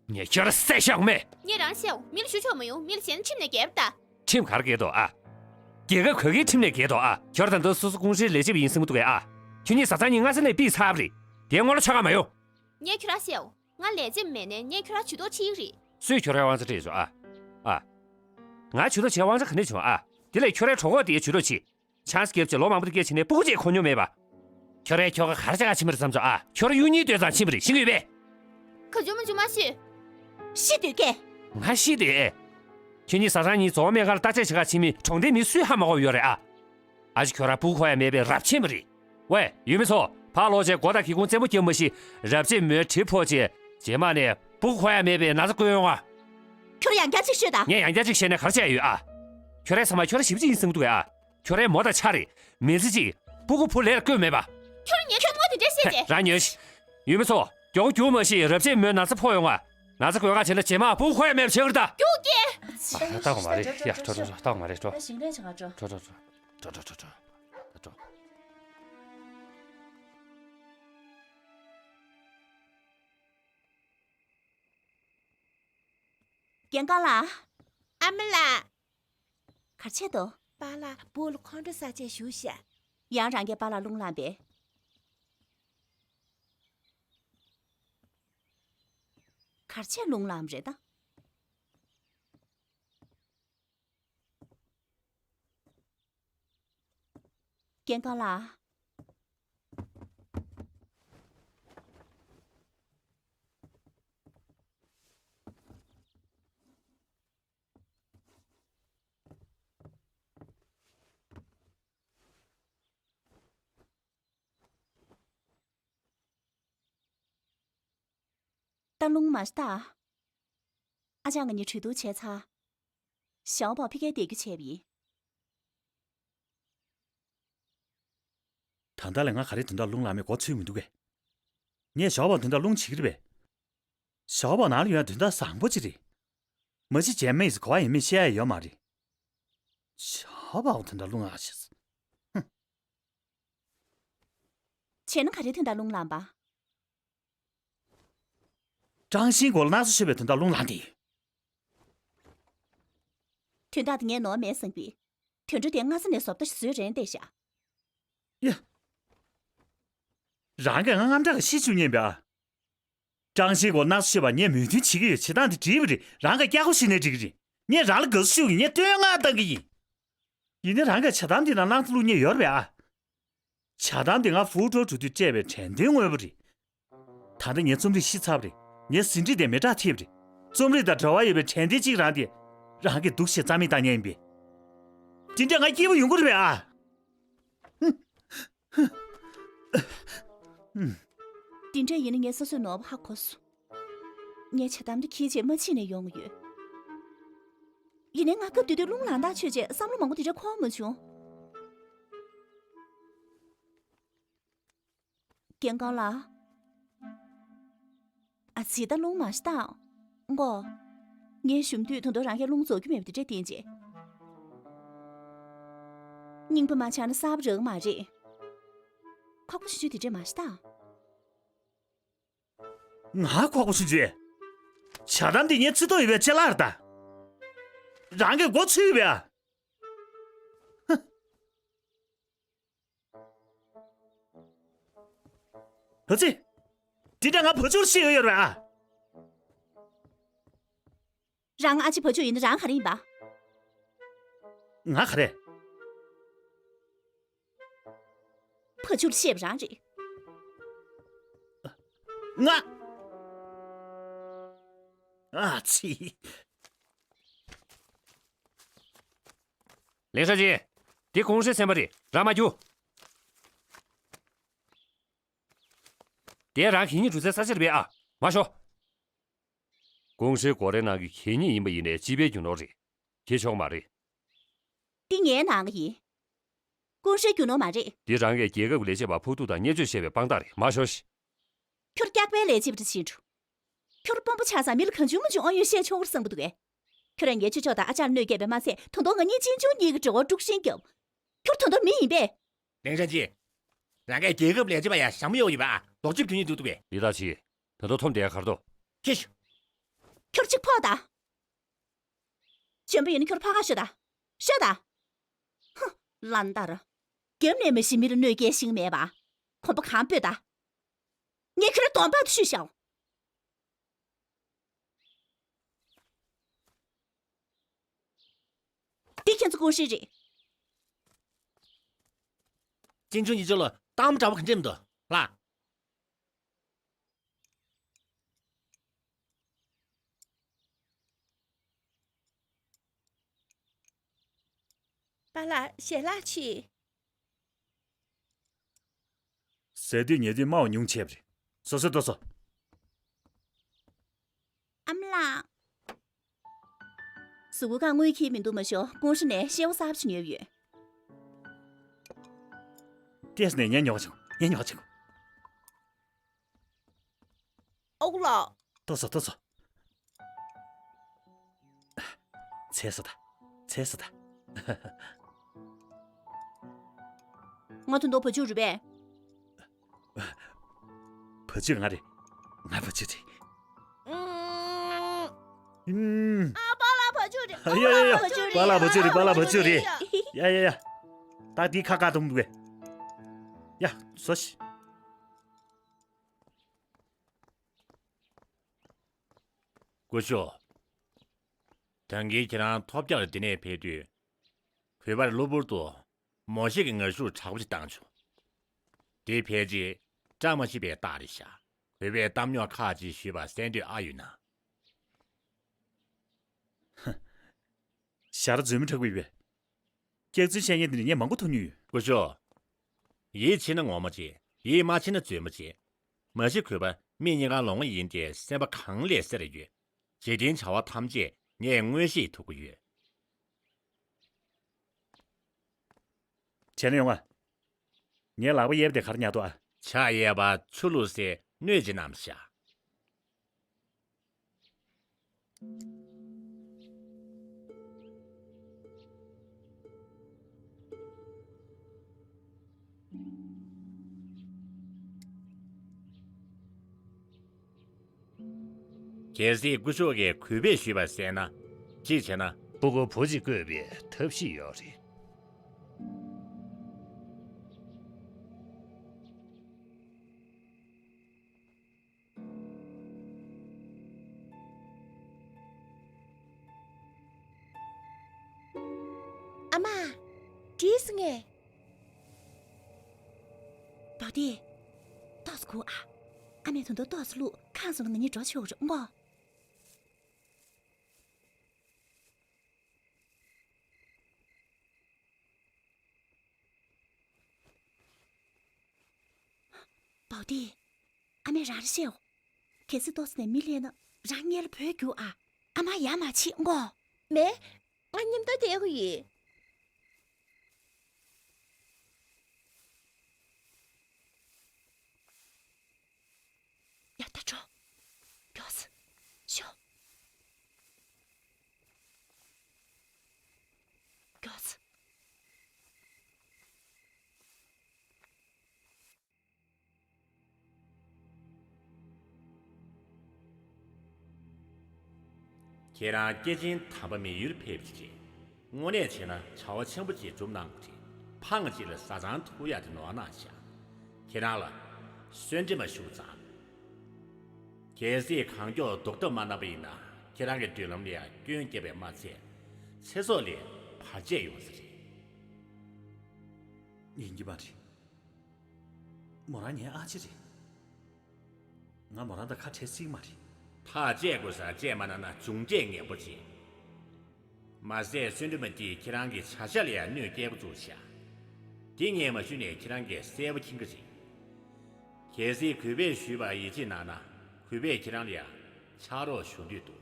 ངས་ཁྱོད་རང་བསད་ཤོག་མེད། ངས་རང་བཤད་འོ། མི་ལ་ཞུ་ཆོག་མ་ཡོང་། མི་ལ་བྱས་ན་ཁྲིམས་ནས་འགལ་བ་ད། ཁྲིམས་ག་རེ་འགལ་འདུག་ཨ། རྒྱལ་ཁབ་ག་གིའི་ཁྲིམས་ནས་འགལ་འདུག་ཨ། ཁྱོད་རང་ད་དུང་སོ་སོ་ཀུང་ཧྲེའི་ལས་བྱེད་པ་ཡིན་བསམ་གྱི་འདུག་གས་ཨ། ཁྱོད་གཉིས་བཟའ་ཚང་གཉིས་སྔ་ས་ནས་ཕུད་ཚར་བ་རེད། དེ་ངོ་ལ་ཆགས་ཀ་མ་ཡོང་། ངས་ཁྱོད་རང་བཤད་འོ། ང་ལས་བྱེད་མེད་ནས་ངས་ཁྱོད་རང་ཇུས་གཏོགས་བྱེད་ཀྱི་རེད། སུས་ཁྱོད་རང་དབང་ཆ་སྤྲད་ཡོད་ཨ། ཨ། ང་ཇུས་གཏོགས་བྱེད་དབང་ཆ་ག་ནས་བྱུང་ཨ། དེ་ལས་ཁྱོད་རའི་གྲོད་ཁོག་དེའི་ཇུས་གཏོགས་བྱེད། ཆང་ས་བརྒྱབ་བྱས་ལོ་མང་པོ་དེ་སྐྱེལ་བྱས་ནས་སྤུ་གུ་གཅིག་འཁོར་མྱོང་མེད་པ། ཁྱོད་རའི་ཁྱོ་ག་གར་ཆ་ག་ཕྱིན་པ་རེད་བསམ་ཚོ་ཨ། ཁྱོད་ར་གཡུ་ཉིན་སྡོད་ཙང་ཕྱིན་པ་རེད། ཤེས་ཀྱི་ཡོད་པས། ག་ཅུང་མ་ཅུང་མ་ཤི། ཤི་སྡོད་ཀས། ང་ཤི་སྡོད། ཁྱེད་གཉིས་བཟའ་ཚང་གཉིས་རྫོང་སྨན་ཁང་ལ་བརྟག་དཔྱད་བྱེད་ག་ཕྱིན་མི་གྲོང་སྡེ་མི་སུས་ཧ་མ་གོ་ཡོད་རེད་ཨ། ཨ་ཅེ་ཁྱོད་ར་སྤུ་གུ་འཁོར་ཡ་མེད་པའི་རབས་ཆེན་པོ་རེད། ཝེ་ཡུལ་མི་ཚོ། ཕར་ལོག་བྱས་སྒོ་དང་སྒེའུ་ཁུང་རྩེད་མོ་རྒྱབ་མ་ཤི། རབས་ཆེན་མོའི་གྲིབ་ཕོག་བྱས་རྗེས་མ་ནས་སྤུ་གུ་འཁོར་ཡ་མེད་པའི་ན་ཚ་བསྐུལ་ཡོང་ཨ། ཁྱོད་ཡང་བསྐྱར་ཅིག་ཤོད་དང་། ངས་ཡང་བསྐྱར་ཅིག་བཤད་ན་ག་རེ་བྱས་ཡོད་ཨ། ཁྱོད་རའི་ཚང་མ་ཁྱོད་ར་ཞིབ་ཅིག་ཡིན་གསུང་འདུག་ཨ། ཁྱོད་རའི་མོ་དང་ཆ་རེད། མི་ཚེ་གཅིག་སྤུ་གུ་བུ་ལས་ལ་བསྐོས་མེད་པ། ཁྱོད་ངའི་ཚ་མོ་དེ་འདྲ་བཤད་རྗེས། རང་ཉོན་ཞིག་ཡུལ་མི་ཚོ། མགྱོགས་རྒྱུགས་མ་ཤི་རབས་ཆེན་མོའི་ན་ཚ་ཕོག་ཡོང་ང་། ན་ཚ་འགོས་ཁ་བྱེད་ན་རྗེས་མ་སྤུ་གུ་འཁོར་ཡ་མེད་པ་བྱེད་ཀྱི་རེད་ད། རྒྱུགས་ཀྱི། ད་ལྟ་གོ་མ་རེད་ཡ། ཁྲོ་ཁྲོ་ཁྲོ་ད་གོ་མ་རེད་ཁྲོ། ད་ཞིང་ལས་བྱེད་ག་འགྲོ། ཁྲོ་ཁྲོ་ཁྲོ། ཁྲོ་ཁྲོ་ཁྲོ་ཁྲོ། ད་ཁྲོ། རྒན་དཀར་ལགས། ཨ་མ་ལགས། ག་རེ་བྱས་འདུག་པཱ་ལགས་བུ་ལ་ཁོང་ཁྲོ་ཟ་བྱས་བཞུགས་ཤག་ཡང་རང་གིས་པཱ་ལགས་རླུང་ལངས་པས། ག་རེ་བྱས་རླུང་ལངས་པ་རེད་ད། རྒན་དཀར་ལགས། ད་རླུང་མ་ཤི་ད། ཨ་ཅག་ང་གཉིས་གྲོས་བསྡུར་བྱས་ཚར། ཞའོ་པའོ་ཕ་གིར་བསྡད་རྒྱུ་བྱས་པ་ཡིན། ད་ལྟ་ལ་ང་ག་རེ་དོན་དག་རླུང་ལངས་མེད་མགོ་ཚོས་མི་འདུག་གས། ངས་ཞའོ་པའོ་དོན་དག་རླུང་བྱེད་ཀྱི་རེད་པས། ཞའོ་པའོ་ནང་ལ་ཡོང་ཡ་དོན་དག་བཟང་པོ་ཅིག་རེད། མ་གཞི་རྗེས་མ་ཡིན་ཟེར་ག་པར་ཡིན་མིན་བཤད་ཡ་ཡོད་མ་རེད། ཞའོ་པའོ་དོན་དག་རླུང་ལངས་ཤག་ཧུམ། བྱས་ན་ག་རེ་དོན་དག་རླུང་ལངས་པ། ཀྲང་ཤིན་སྐོར་ལ་སྣག་ཚ་ཤོར་བའི་དོན་དག་རླུང་ལངས་ཏེ། དོན་དག་དེ་ངས་ནོར་མེད་བསམ་པས། དུད་འགྲོ་དེ་སྔ་ས་ནས་བཟོ་ལྟ་ཞིག་བཟོས་རན་བསྡད་ཤག་ཡ། རང་གིས་ང་དངངས་སྐྲག་གིས་ཤི་བཅུག་ཉན་པས་ཨ། ཀྲང་ཤིན་སྐོར་སྣག་ཚ་ཤོར་བ་ངས་མོས་མཐུན་བྱེད་ཀྱི་ཡོད། བྱེད་སྟངས་དེ་འགྲིག་པ་རེད། རང་གིས་སྐྱག་པ་བཤུས་ནའི་འགྲིག་གི་རེད། ངས་རང་ལ་དགའ་བསུ་ཞུ་གི། ངས་བསྟོད་བསྔགས་བཏང་གི་ཡིན། ཡིན་ནའི་རང་གིས་ཇ་དམ་དེ་ནང་སྣག་ཚ་བླུགས་མཁན་ཡོད་རེད་པས་ཨ། ཇ་དམ་དེ་ང་ཧྥུའུ་ཀྲོའུ་འགྲོ་དུས་སྤྲད་པའི་དྲན་རྟེན་དངོས་པོ་རེད། ད་ལྟ་ངའི་རྩོམ་རིག་ཤི་ཚར་བ་རེད། ངའི་ཟིན་བྲིས་དེ་མེ་སྲེག་ཐེབས་རེད། རྩོམ་རིག་དང་འབྲེལ་བ་ཡོད་པའི་དྲན་རྟེན་གཅིག་རང་དེ་རང་གིས་སྡུག་བཤད་རྩ་མེད་བཏང་མཁན་ཡིན་པས། དེ་འདྲ་ང་སྐྱིད་པོ་ཡོང་གི་རེད་པས་ཨ། དེ་འདྲ་ཡིན་ན་ངས་སོ་སོའི་ནོར་བ་ཧ་གོ་སོང་། ངས་ཇ་དམ་དེ་འཁྱེར་བྱས་མ་ཕྱིན་ནས་ཡོང་གི་ཡོད། ཡིན་ནའི་ང་སྐབས་དེ་དུས་རླུང་ལངས་ཐག་ཆོད་བྱས་བསམ་བློ་མང་པོ་དེ་འདྲ་འཁོར་མ་བྱུང་། རྒན་དཀར་ལགས། ཨ་ཙི། ད་རླུང་མ་ཤི་ད། མགོ། ངས་ཞུམ་དུས་ད་དུང་རང་གིས་རླུང་རྫོགས་རྒྱུ་མེད་པ་དེ་འདྲ་བསྟན་བྱས། རྙིང་པ་མ་ཆགས་ན་གསར་པ་རག་མ་རེད། ཁོག་པ་ཆུང་ཆུང་དེ་འདྲས་མ་ཤི་ད། ང་ཁོག་པ་ཆུང་ཆུང་། ཇ་དམ་འདི་ངའི་ཚིག་ཐོག་ཡོད་པའི་ཅ་ལག་རེད་ད། རང་གིས་མགོ་ཚོས་ཡོད་པས་ཨ། ཨ་ཙི། འདི་འདྲ་ང་བ་ཕྱུགས་ཤི་ཡོད་ཡོད་རེད་ཨ། རང་ཨ་ཅེ་བ་ཕྱུགས་ཡིན་ན་རང་ག་རེ་ཡིན་པ། ང་ག་རེ། བ་ཕྱུགས་ཤི་བ་རང་རེད། ང་། ཨ་ཙི། ལིང་ཧྲན་ཅིན། འདི་ཀུང་ཧྲེ་ཚན་པ་རེད། རང་མ་རྒྱུགས། དེ་རང་གད་སྙིགས་སྒྲུག་སའི་ས་ཆ་རེད་པས་ཨ། མར་ཤོག་ཀུང་ཧྲེ་སྒོ་རའི་ནང་གི་གད་སྙིགས་ཡིན་པ་ཡིན་ནའི་སྤྱི་པའི་རྒྱུ་ནོར་རེད། ཁྱེར་ཆོག་མ་རེད། འདི་ངའི་ནང་གི་ཡིན། ཀུང་ཧྲེའི་རྒྱུ་ནོར་མ་རེད། འདི་རང་གིས་རྒྱལ་ཁབ་ཀྱི་ལས་བྱེད་པར་ཕོག་ཐུག་དང་བརྙས་བཅོས་བཤད་པའི་དཔང་རྟགས་རེད། མར་ཤོག་ཤིག་ཁྱོད་སྐྱག་པའི་ལས་བྱེད་པ་འདྲ་ཞིག་འགྲོ། ཁྱོད་དཔོན་པོ་ཆགས་ཙང་མི་ལ་གང་བྱུང་མང་བྱུང་ཨ་ཡོད་བཤད་ཆོག་གི་རེད་བསམ་གྱི་འདུག་གས། ཁྱོད་རང་ངའི་ཆོས་ཕྱོགས་དང་ཨ་ཅག་ལ་གནོད་སྐྱེལ་བས་མ་ཚད་ད་དུང་ང་གཉིས་གཅེན་གཅུང་གཉིས་ཀྱི་འབྲེལ་བར་དཀྲུག་ཤིང་བརྒྱབ། ཁྱོད་ད་དུང་མི་ཡིན་པས། ལིང་ཧྲན་ཅིན། རང་གིས་རྒྱལ་ཁབ་ལས་བྱེད་པ་ཡ་ཞྭ་མོ་གཡོག་ཡོད་པ་ཨ། ལོག་ཅིབ་དོན་གཉིས་འདུག་འདུག་གས། ལི་ཏ་ཆི། ད་དུང་འཐོམ་བསྡད་ཡ་ག་རེ་འདུག་ཁྱེར་ཤོག་ཁྱོད་གཅིག་ཕོག་ད། འཇོན་པ་ཡོད་ན་ཁྱོད་ཕར་ཁ་ཤོད་ད། ཤོད་ད། ཧུ། ལན་ཏར། རྒྱབ་ནས་མ་གཞི་མི་ལ་གནོད་སྐྱེལ་ཤེས་ཀྱི་མེད་པ། གོམ་པ་གང་སྤོས་ད། ངས་ཁྱོད་རང་གདོང་པ་དུ་གཤུས་ཤག་འདི་ཁྱེད་ཚོ་ཀུང་ཧྲེ་རེད། གཅེན་གཅུང་གཉིས་ཆ་ལ་ གཏམ་འདྲ་བོ་ག་འདྲ་མི་འདུག་ལགས། པཱ་ལགས་ཞལ་ལག་མཆོད། ཟས་དུས་ཉལ་དུས་སྨྲ་བ་ཉུང་ཆེ་བ་རེད། སོ་སོས་ལྟོས་སོ། ཨ་མ་ལགས། གཟུགས་པོ་ཁ་དངུལ་འཁྱེར་མི་འདུག་མ་ཤོག་ཀུང་ཧྲེ་ནས་ཤེའུ་གསར་པ་ཞིག་ཉོས་ཡོད། ལྟས་ནས་ངས་ཉོ་བ་བྱུང་། ངས་ཉོ་བ་བྱུང་། ཨོ་ལགས། ལྟོས་སོ་ལྟོས་སོ། ཚེ་སོ་ད། ཚེ་སོ་ད། ང་དོན་དུ་བ་ཕྱུགས་རེད་པས། བ་ཕྱུགས་ང་རེད། ང་བ་ཕྱུགས་རེད། ཨུམ། ཨ་པཱ་ལགས་བ་ཕྱུགས་རེད། ཡ་ཡ་ཡ། པཱ་ལགས་བ་ཕྱུགས་རེད། པཱ་ལགས་བ་ཕྱུགས་རེད། ཡ་ཡ་ཡ། ད་འདི་ཁ་བཀག་གཏོང་དགོས། ཡ་ཟོ་ཤིག་སྐུ་ཞབས། ད་གིན་ཁྱེད་རང་ཐོབ་རྒྱག་ལ་འདི་ནས་ཕེབས་དུས། གུས་པར་གློ་བུར་དུ་མོ་ཤེ་གི་ངར་ཤུགས་དྲག་པོ་ཞིག་བཏང་བྱུང་། དེ་ཕལ་ཆེར་བཀྲ་མ་ཤིས་པའི་རྟགས་རེད་ཤག་གུས་པས་གཏམ་རྙོག་ཁག་ཅིག་ཞུས་པ་གསན་འདོད་ཨ་ཡོད་ན། ཧ། ཞར་འཛུལ་མི་དྲག་པོ་ཡོད་པས། སྐྱག་རྫུན་བཤད་མཁན་འདི་ནས་ངས་མང་པོ་ཐོས་མྱོང་ཡོད། སྐུ་ཞབས། ཡིད་ཆེས་ན་ངོ་མ་བྱེད། ཡིད་མ་ཆེས་ན་རྫུན་མ་བྱེད། མ་གཞི་གུས་པ་མི་གཉིས་ཀ་ལོང་བ་ཡིན་ཏེ་སེམས་པ་གང་ལས་སེར་ཡོད། འཇིག་རྟེན་བྱ་བ་ཐམས་ཅད་ངས་མངོན་ཤེས་ཐུབ་ཀྱི་ཡོད། བྱས་ན་ཡོང་ང་། ངའི་ལག་པ་གཡས་པ་དེ་གར་ཉར་དོ་ཨ། ཕྱག་གཡས་པ་ཆུ་བླུགས་སའི་སྣོད་ཅིག་བསྣམས་ཤག་གལ་སྲིད་སྐུ་ཞབས་ཀྱིས་གུས་པས་ཞུས་པ་གསན་ན། གཅིག་བྱས་ན། ཕྲུ་གུ་བུ་གཅིག་བསྐོས་པའི་ཐབས་ཤེས་ཡོད་རེད། ཨ་མ། བྲིས་སོང་ངས། བག་སྟེ། ཏོག་ཙམ་སྒུག་ཨ། ཨ་མས་དོན་དུ་ཏོག་ཙམ་བླུགས་ཁེངས་སོང་ན་ང་གཉིས་འགྲོ་ཆོག་རེད་མོ། བག་སྟེ། ཨ་མས་རང་རེ་བཤད་འོ། གལ་སྲིད་ཏོག་ཙམ་ནས་མི་སླེབས་ན་རང་སྔོན་ལ་བུད་རྒྱུགས་ཨ། ཨ་མ་ཡ་མ་བྱེད་མོ། མེད། ང་མཉམ་དུ་བསྡད་དགོས་ཡིན། ཡ་ད་འགྲོ། མགྱོགས་སེ། ཤོག་མགྱོགས་སེ། ཁྱེད་རང་སྐྱེས་ཆེན་དམ་པ་མི་ཡུལ་ཕེབས་ཀྱི་རེད། དངོས་གནས་བྱས་ན་བྱ་བ་ཆེན་པོ་ཅིག་སྒྲུབ་གནང་དགོས་རེད། ཕངས་ཅིག་ལ་བཟའ་ཚང་ཐུག་ཡག་དེ་ནོར་གནང་བཞག་ཁྱེད་རང་ལ་གསོན་འདྲེ་མ་ཞུགས་ཙང་། གལ་སྲིད་གང་མགྱོགས་ལྡོག་ཐབས་མ་གནང་པ་ཡིན་ན་ཁྱེད་རང་གི་མདུན་ལམ་ལ་ཡང་སྐྱོན་བརྒྱབ་པས་མ་ཚད། ཚེ་སྲོག་ལ་བར་ཆད་ཡོང་ས་རེད། ཡིན་གྱི་མ་རེད། མོ་རང་ངའི་ཨ་ཅེ་རེད། ང་མོ་རང་དང་ཁ་བྲལ་སྲིད་མ་རེད། ཐག་བཅད་དགོས་སར་བཅད་མ་གནང་ན་འབྱུང་འབྲས་ངན་པོ་ཅིག་མ་ཟད་གསོན་འདྲེ་མ་དེས་ཁྱེད་རང་གི་བྱ་བཞག་ལ་ཡང་གནོད་སྐྱེལ་འགོ་བཙུགས་ཤག་དེ་ངས་མ་ཞུས་ནས་ཁྱེད་རང་གིས་གསལ་པོ་མཁྱེན་གྱི་རེད། གལ་སྲིད་གུས་པས་ཞུས་པར་ཡིད་ཆེས་གནང་ན་གུས་པས་ཁྱེད་རང་ལ་ཡང་ཕྱག་རོགས་ཞུ་འདོད་འདུག་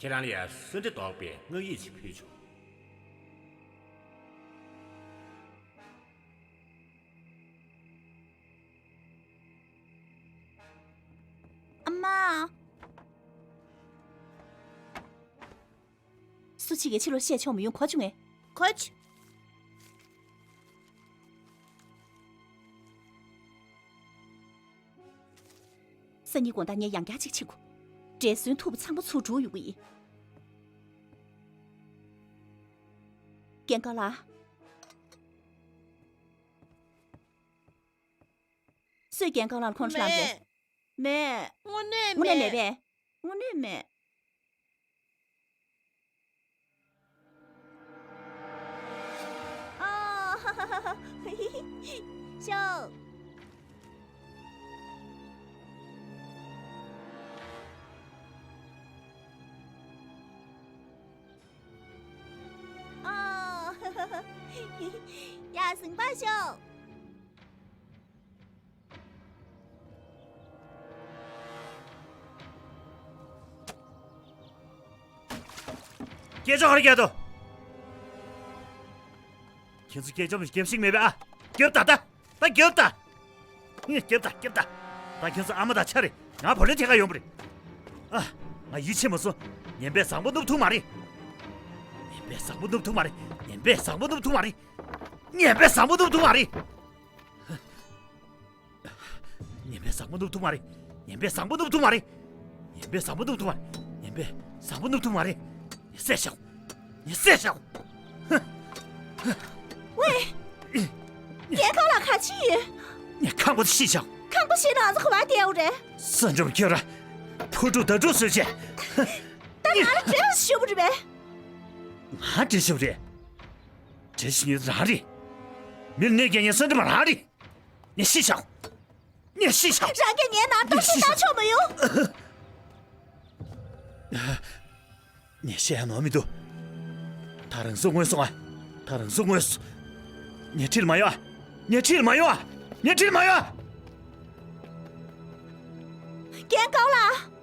ཁྱེད་རང་ལ་ཡང་གསོན་འདྲེ་ལྡོག་པའི་བསྔགས་ཡིག་ཅིག་ཕུལ་ཆོག་ཨ་མ། སུ་གཅིག་གིས་ཕྱི་ལོགས་བཤད་ཆོག་མི་ཡོང་གོ་བྱུང་ངས། གོ་ཆ། སང་ཉིན་དགོང་དག་ངས་ཡང་བསྐྱར་གཅིག་བྱེད་དགོས། འབྲས་སོན་ཐུབ་པ་ཚང་མ་ཚུར་འགྲོ་ཡོང་གི་ཡིན། རྒན་དཀར་ལགས། སུས་རྒན་དཀར་ལགས་ལ་ཁོང་ཁྲོ་ལངས་པས། མེད། དངོས་གནས་དངོས་གནས་མེད་མེད། པས། དངོས་གནས་མེད། ཨ། ཤོག་ཡ། ཟིང་པ་ཤོག་སྐད་ཆ་ཧོར་རྒྱག་དོ། ཁྱེད་ཚོ་སྐད་ཆ་མི་རྒྱབ་ཤིག་མེད་པས་ཨ། རྒྱབ་ད་ད། ད་རྒྱབ་ད། ངས་རྒྱབ་ད་རྒྱབ་ད། ད་ཁྱེད་ཚོ་ཨ་མ་དང་ཆ་རེད། ང་བུ་ལོན་ཐད་ཀ་ཡོང་པ་རེད། ཨ། ང་ཡིད་ཆེས་མ་སོང་། ངན་པས་བཟང་པོ་ནུབ་ཐུབ་མ་རེད། ངན་པས་བཟང་པོ་ནུབ་ཐུབ་མ་རེད། ངན་པས་བཟང་པོ་ནུབ་ཐུབ་མ་རེད། ངན་པས་བཟང་པོ་ནུབ་ཐུབ་མ་རེད། ངན་པས་བཟང་པོ་ནུབ་ཐུབ་མ་རེད། ངན་པས་བཟང་པོ་ནུབ་ཐུབ་མ་རེད། ངན་པས་བཟང་པོ་ནུབ་ཐུབ་མ་རེད། ངན་པས་བཟང་པོ་ནུབ་ཐུབ་མ་རེད། ངས་བསད་བཞག་ངས་བསད་བཞག་ཝེ། རྒན་ཁང་ལ་ག་ཅི་ཡོད། ངས་ཁང་པ་དེ་བཤིག་བཞག་ཁང་པ་བཤིག་ན་ང་ཚོ་ག་པར་བསྡད་དགོས་རེད། ས་འཇོམས་ཁྱོད་ར། ཕོ་ཕྲུག་ཟླ་ཕྲུག་བཟོས་བྱས། ད་ང་ལ་འདྲེ་ཞུ་བ་རེད་པས། ང་འདྲེ་ཞུ་བ་རེད། འདྲེ་ཞུ་མཁན་རང་རེད། མི་ལ་གནོད་སྐྱེལ་མཁན་ས་འཇམ་རང་རེད། ངས་བཤིག་བཞག་ངས་བཤིག་བཞག་རང་གིས་ངའི་ནང་གཏོར་བཤིག་བཏང་ཆོག་མ་ཡོང་། ངས་བཤད་ཡ་ནོར་མི་འདུག་ད་རང་སྲོག་དངོས་སོང་ཨ། ད་རང་སྲོག་དངོས་སོང་། ངའི་འཁྲིས་ལ་མ་ཡོང་ཨ། ངའི་འཁྲིས་ལ་མ་ཡོང་ཨ། ངའི་འཁྲིས་ལ་མ་ཡོང་ཨ། རྒན་ཀའོ་ལགས།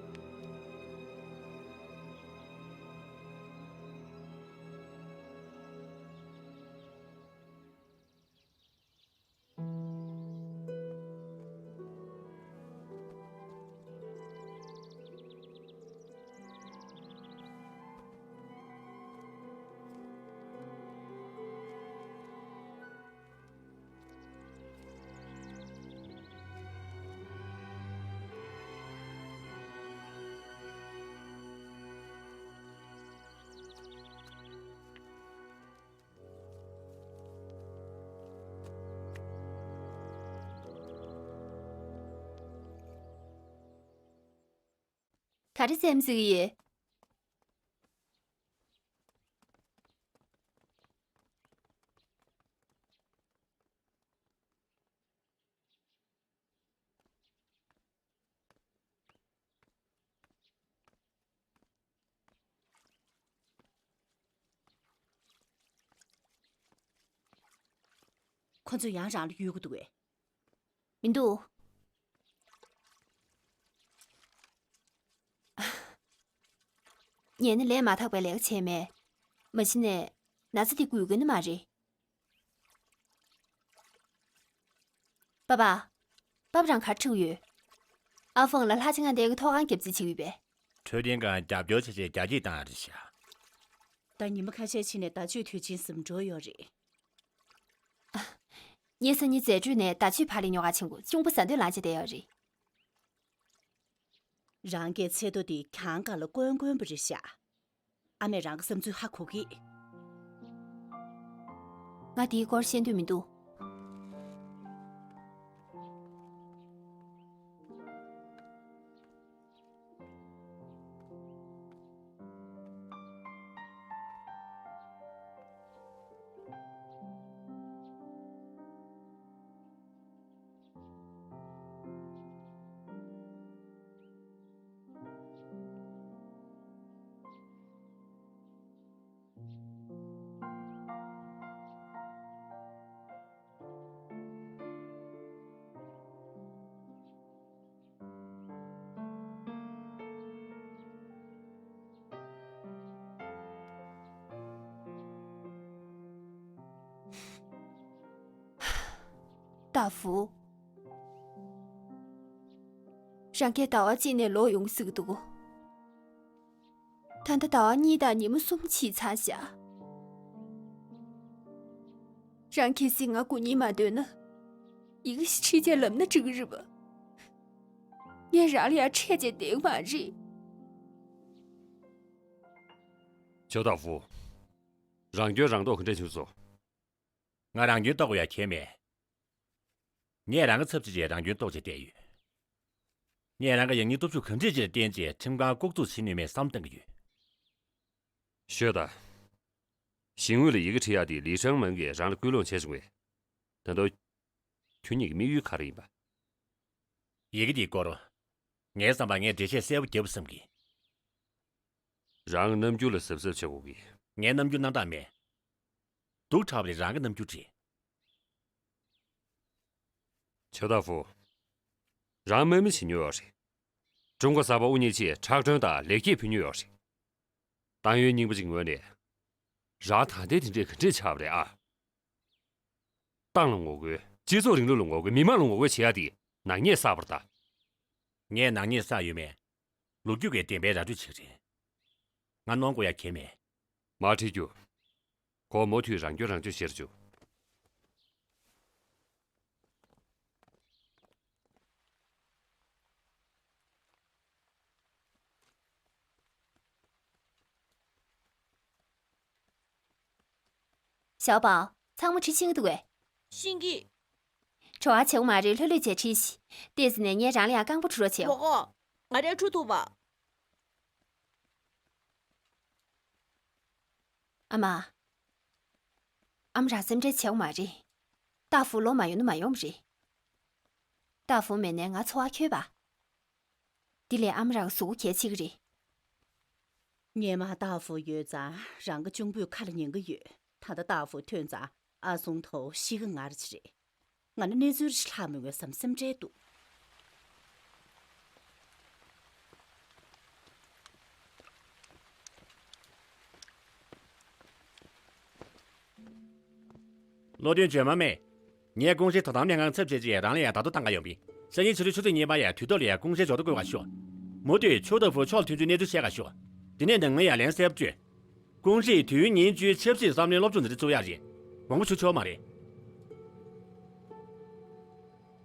ག་རེ་བཙལ་འཛུལ་གྱི་ཡོད། ཁོ་ཚོས་ཡང་རང་ལ་གཡོལ་གྱི་འདུག་གས། མི་འདུག་ངས་ནི་ལས་མ་དག་པའི་ལས་ཀ་བྱས་མེད། མ་གཞི་ནས་ན་ཚ་འདི་འགོས་ཀྱི་ནི་མ་རེད། པ་པ། པ་པ་རང་ག་རེ་བྱེད་ཀྱི་ཡོད། ཨ་ཧྥང་ལ་ལྷ་ཆེན་ང་འདས་ཀྱི་ཐོག་ཁང་རྒྱབ་རྩིས་བྱེད་ཀྱི་ཡོད་པས། འཕྲོད་བསྟེན་ཁང་རྒྱབ་སྐྱོར་བྱས་རྗེས་རྒྱ་སྐྱེད་བཏང་ཡ་རེད་ཤག་ད་ཉི་མ་ཁ་ཤས་ཕྱིན་ནས་ཟླ་མཆོད་དུས་ཆེན་ཟིན་འགྲོ་ཡོད་རེད། ངས་སང་ཉིན་རྫས་སྤྲོད་ནས་ཟླ་མཆོད་ཕ་ལས་ཉོ་ག་ཕྱིན་གོ། གཅུང་པོ་ཟ་འདོད་ལངས་བྱས་བསྡད་ཡོད་རེད། རང་གིས་ཚེ་ཐོ་དེ་གྱང་སྒང་ལ་བསྐོན་དགོས་པ་རེད་ཤག་ཨ་མས་རང་གི་བསམ་ཚུལ་ཧ་གོ་གི། ང་དེའི་སྐོར་ཤེས་འདོད་མི་འདུག་ཏཱ་ཧྥུ། རང་གིས་ཟླ་བ་གཅིག་ནས་ལོག་ཡོང་གི་ཟེར་གྱི་འདུག་ད་ལྟ་ཟླ་བ་གཉིས་དང་ཉི་མ་གསུམ་ཕྱིན་ཚར་བཞག་རང་གལ་སྲིད་ང་སྐུ་ཉིད་མ་འདོད་ན། ཡི་གེ་ཞིག་ཁྲིད་བྱས་ལབ་ན་འགྲིག་གི་རེད་པ། ངས་རང་ལ་ཡར་འཕྲད་བྱས་བསྡད་ཀྱི་མ་རེད། ཇོ་ཏཱ་ཧྥུ། རང་སྐྱོན་རང་རྟོགས་ག་འདྲ་བྱུང་སོང་། ང་རང་སྐྱོན་རྟོགས་པ་ཡ་ཁྱད་མེད། ངས་རང་གི་ཚབ་བྱས་རྗེས་རང་སྐྱོན་རྟོགས་བྱས་བསྡད་ཡོད། ངས་རང་གི་ཡང་སྙིང་སྟོབས་ཤུགས་གང་འདྲས་ཅིག་ལ་བརྟེན་བྱས་ཁྲིམས་ཁང་ལྐོག་འཛུགས་བྱེད་ནུས་མེད་བསམ་བཏང་གི་ཡོད། ཤོད་དང་། ཞིང་ཨུད་ལ་ཡི་གེ་འབྲི་ཡག་དེ་ལི་ཧྲང་མིང་གིས་རང་ལ་སྐུལ་སློང་བྱས་བྱུང་བས། ད་དུང་། ཁྱོད་ཉིད་ཀྱི་དམིགས་ཡུལ་ག་རེ་ཡིན་པ། ཡི་གེ་དེའི་སྐོར། ངའི་བསམ་པར་ངས་འགྲེལ་བཤད་གསལ་པོ་བརྒྱབ་བསམ་གི། རང་རྣམ་འགྱུར་ལ་གཟབ་གཟབ་བྱེད་དགོས་གི། ངའི་རྣམ་འགྱུར་སྣང་དག་མེད། སྡུག་དྲགས་པ་ལས་རང་གི་རྣམ་འགྱུར་བྲིས། ཆོས་བདག་ཧྥུ། རང་དམག་མི་བྱེད་མྱོང་ཡོད་རེད། ཀྲུང་གོ་གསར་པ་དབུ་བརྙེས་རྗེས་ཁྲག་དྲོན་དང་ལེགས་སྐྱེས་ཕུལ་མྱོང་ཡོད་རེད། ཏང་ཡོན་རྙིང་པ་ཅིག་ངོས་ནས། རང་ད་ལྟའི་དེ་འདྲས་ག་འདྲས་ཆགས་པ་རེད་ཨ། ཏང་ལ་ངོ་རྒོལ། སྤྱི་ཚོགས་རིང་ལུགས་ལ་ངོ་རྒོལ། མི་མང་ལ་ངོ་རྒོལ་བྱེད་ཡ་དེ་ནག་ཉེས་བསགས་པ་རེད་ད། ངས་ནག་ཉེས་བསགས་ཡོད་མེད། ལོ་རྒྱུས་ཀྱིས་བདེན་པའི་ར་སྤྲོད་བྱེད་ཀྱི་རེད། ང་གནོང་དགོས་ཡ་གང་ཡང་མེད། མ་ཁྲིད་རྒྱུ། ཁོ་མུ་མཐུད་རང་སྐྱོན་རང་བརྗོད་བྱེད་རྒྱུ། ཞའོ་པའོ། ཚང་མ་ཁྲིད་ཤེས་ཀྱི་འདུག་གས། ཤེས་ཀྱི། བྲོ་བ་བྱེད་དགོས་མ་རེད། ལྷོད་ལྷོད་བྱས་ཁྲིད་ཤིག་ཏོག་ཙམ་ནས་ངས་རང་ལ་ཡང་རྐང་པ་འཁྲུ་རོགས་བྱེད། མ་དགོས། ང་རས་འཁྲུ་ཐུབ་པ། ཨ་མ། ཨ་མ་རང་སེམས་ཁྲལ་བྱེད་དགོས་མ་རེད། ཏ་ཧྥུ་ལོག་མ་ཡོང་ན་མ་ཡོང་བ་རེད། ཏ་ཧྥུ་མེད་ནའི་ང་འཚོ་བ་འཁྱོལ་བ། འདི་ལས་ཨ་མ་རང་གཟུགས་པོ་གལ་ཆེ་གི་རེད། སྔོན་མ་ཏ་ཧྥུ་ཡོད་ཙང་རང་གི་གཅུང་པོའི་ཁ་ལ་ཉན་གི་ཡོད། ད་ལྟ་ཏ་ཧྥུ་ཐོན་ཙང་ཨ་སུང་ཐོ་ཤི་གི་ངར་གྱི་རེད། ང་ནི་གནས་ཚུལ་རེ་ཞིག་ལྷག་མི་དགོས་བསམ་སེམས་ཁྲལ་འདུག་སློབ་སྟོན་བྱོན་མ་མེད། ངས་ཀུང་ཧྲེ་དོ་དམ་ལྷན་ཁང་ཚབ་བྱས་རྗེས་རང་ལ་ཡང་བརྡ་ཐོ་བཏང་ག་ཡོང་པིན། སང་ཉིན་ཕྱི་དྲོ་ཆུ་ཚོད་གཉིས་པ་ཡར་དུས་ཐོག་ལ་ཡར་ཀུང་ཧྲེ་འབྱོར་ཐོ་བཀོད་ག་ཤོག་མུ་མཐུད་ཆོས་བདག་ཧྥུ་ཕྱོགས་ལ་ཐོན་རྒྱུའི་གནས་ཚུལ་བཤད་ག་ཤོག་དེ་ནས་ནང་ལ་ཡར་ལན་གསལ་པོ་བསྐྱོན། ཀུང་ཧྲེས་དུས་ཡུན་ཉིན་བཅུའི་ཆབ་སྲིད་བསམ་བློའི་སློབ་སྦྱོང་འཛིན་གྲྭ་བཙུགས་ཡག་རེད། དགོངས་པ་ཚོམ་ཆོག་མ་རེད།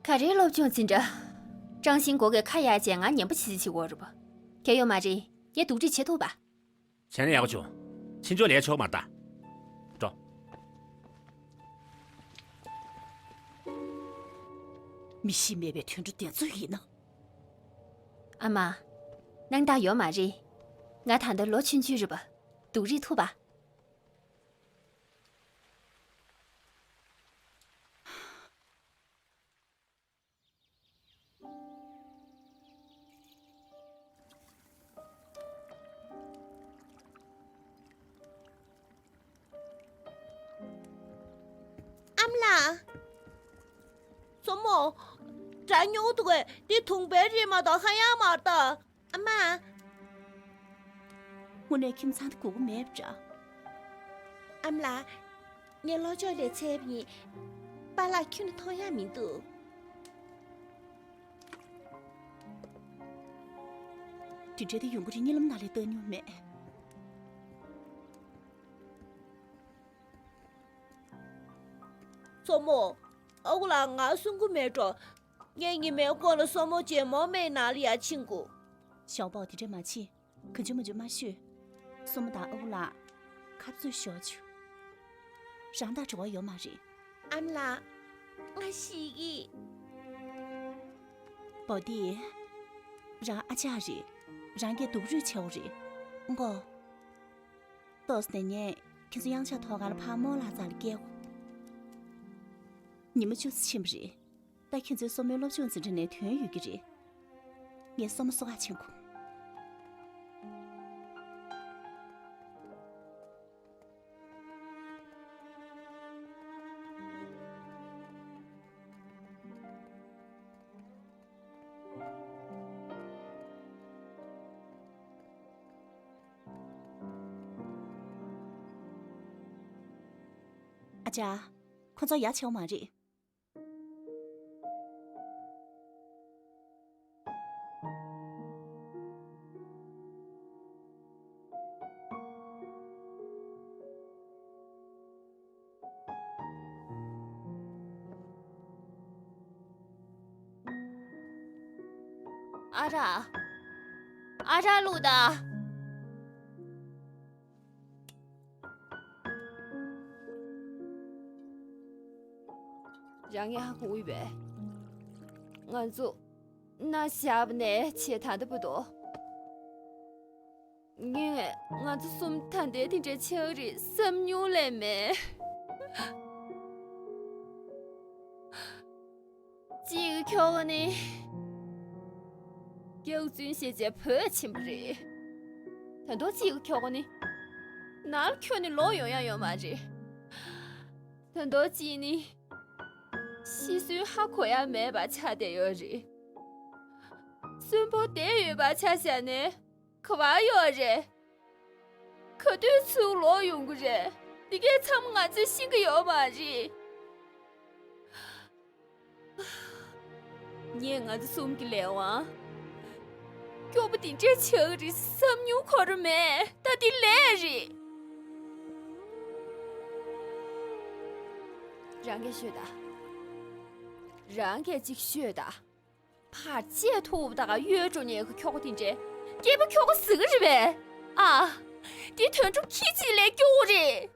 ག་རེའི་སློབ་སྦྱོང་འཛིན་གྲྭ། ཀྲང་ཤིན་མགོ་གས་ཁ་ཡར་བྱས་ང་ཉན་པ་བྱེད་ཅིག་བྱེད་དགོས་རེད་པ། གལ་ཡོད་མ་རེད། ངས་སྡུག་རུས་བྱེད་ཐུབ་པ། བྱས་ན་ཡག་པོ་བྱུང་། ཕྱིན་ཆད་ལས་ཆོག་མ་རེད་ད། འགྲོ། མི་གཤིས་མེད་པའི་དུད་འགྲོ་དེ་ཚོ་ཡིན་ན། ཨ་མ། སྣང་དག་ཡོད་མ་རེད། ང་ད་ལྟ་ལོ་ཆུང་ཆུང་རེད་པ། སྡུག་རུས་ཐུབ་པ། ཨ་མ་ལགས། སྲུ་མོ། དྲ་ཉོ་ཐུག་གས་འདི་དུང་པའི་རིལ་མ་དང་ཧ་ཡང་མར་ད། ཨ་མ། དངོས་གནས་ཁྱིམ་ཚང་དུ་སྒུག་གི་མེད་པ་འདྲ། ཨ་མ་ལགས། ངས་ལྷོ་ཕྱོགས་ལ་ཕྱིན་པ་ཡིན། པཱ་ལགས་ཁྱོན་ནས་མཐོང་ཡག་མི་འདུག་དེ་འདྲ་དེ་ཡོང་གི་རེད། གཉིད་ལམ་ནང་ལ་བལྟ་མྱོང་མེད། སྲུ་མོ། ཨ་ཁུ་ལགས་ང་གསུང་གི་མེད་འགྲོ། ངས་ཉི་མའི་གོང་ལ་སྲུ་མོ་བྱས་མོ་མེད་ནང་ལ་ཡར་ཕྱིན་གོ། ཞའོ་པའོ་དེ་འདྲ་མ་བྱེད། གང་བྱུང་མང་བྱུང་མ་ཤོད། སྲུ་མོ་དང་ཨ་ཁུ་ལགས་ཁ་རྩོད་ཤོར་བྱུང་། རང་དང་འབྲེལ་བ་ཡོད་མ་རེད། ཨ་མ་ལགས། ང་ཤེས་ཀྱི། པའོ་ཏི། རང་ཨ་ཅག་རེད། རང་གིས་སྡུག་རུས་བྱེད་དགོས་རེད། མགོ། ཏོག་ཙམ་ནས་ངས་ཁྱེད་ཚོ་གཡང་ཆགས་ཐོག་ཁར་ཕར་རྨོ་ལགས་རྩ་ལ་སྐྱེལ་གོ། ཉི་མ་བཅུ་ཙམ་ཕྱིན་པ་རེད། ད་ཁྱེད་ཚོའི་སྲུ་མོའི་སློབ་སྦྱོང་འཛིན་གྲྭ་ནས་ཐོན་ཡོད་ཀྱི་རེད། ངས་སྲུ་མོ་བསུ་ག་ཕྱིན་གོ། ཨ་ཅག་ཁོ་ཚོ་ཡ་ཆེ་བ་མ་རེད། ཨ་ར། ཨ་ར་ལུག་ད། རང་ཡ་ཧ་གོ་ཡོད་པས། ང་ཚོ་ན་ཞབས་ནས་ཆེ་ཐང་དུ་བུད་དོ། ངས་ང་ཚོ་གསུམ་ད་ལྟའི་དེ་འདྲའི་ཆགས་རེད་བསམ་མྱོང་ལས་མེད། གཅིག་ཁྱོ་ག་ནི་སྐྱག་རྫུན་བཤད་བྱས་བུད་ཕྱིན་པ་རེད། ད་དུང་གཅིག་ཁྱོ་ག་ནི་ནར་ཁྱོན་ནས་ལོག་ཡོང་ཡ་ཡོད་མ་རེད། ད་དུང་གཅིག་ནི། ཤི་གསོན་ཧ་གོ་ཡ་མེད་པ་ཆགས་བསྡད་ཡོད་རེད། གསོན་པོ་བསྡད་ཡོད་པ་ཆ་བཞག་ནས་ག་བ་ཡོད་རེད། ག་དུས་ཚུར་ལོག་ཡོང་གི་རེད། འདི་གས་ཚང་མ་ང་ཚོས་ཤེས་ཀྱི་ཡོད་མ་རེད། ངས་ང་ཚོ་གསུམ་གྱི་ལས་དབང་སྐྱོ་པོ་དེ་འདྲས་ཆགས་ཀྱི་རེད་བསམ་མྱོང་ཁོ་རང་མེད། ད་འདི་ལས་རེད། རང་གིས་ཤོད་ད། རང་གིས་ཅིག་ཤོད་ད། ཕར་བཅད་ཐུབ་ད་ག་གཡོལ་འགྲོ་ཉེན་ཁ་ཁྱོ་ག་དེ་འདྲས། སྐྱེས་པ་ཁྱོ་ག་ཟིག་རེད་པས། ཨ། དེ་དོན་གྲུབ་ཁྱི་གཅིག་ལས་སྐྱོ་བོ་རེད།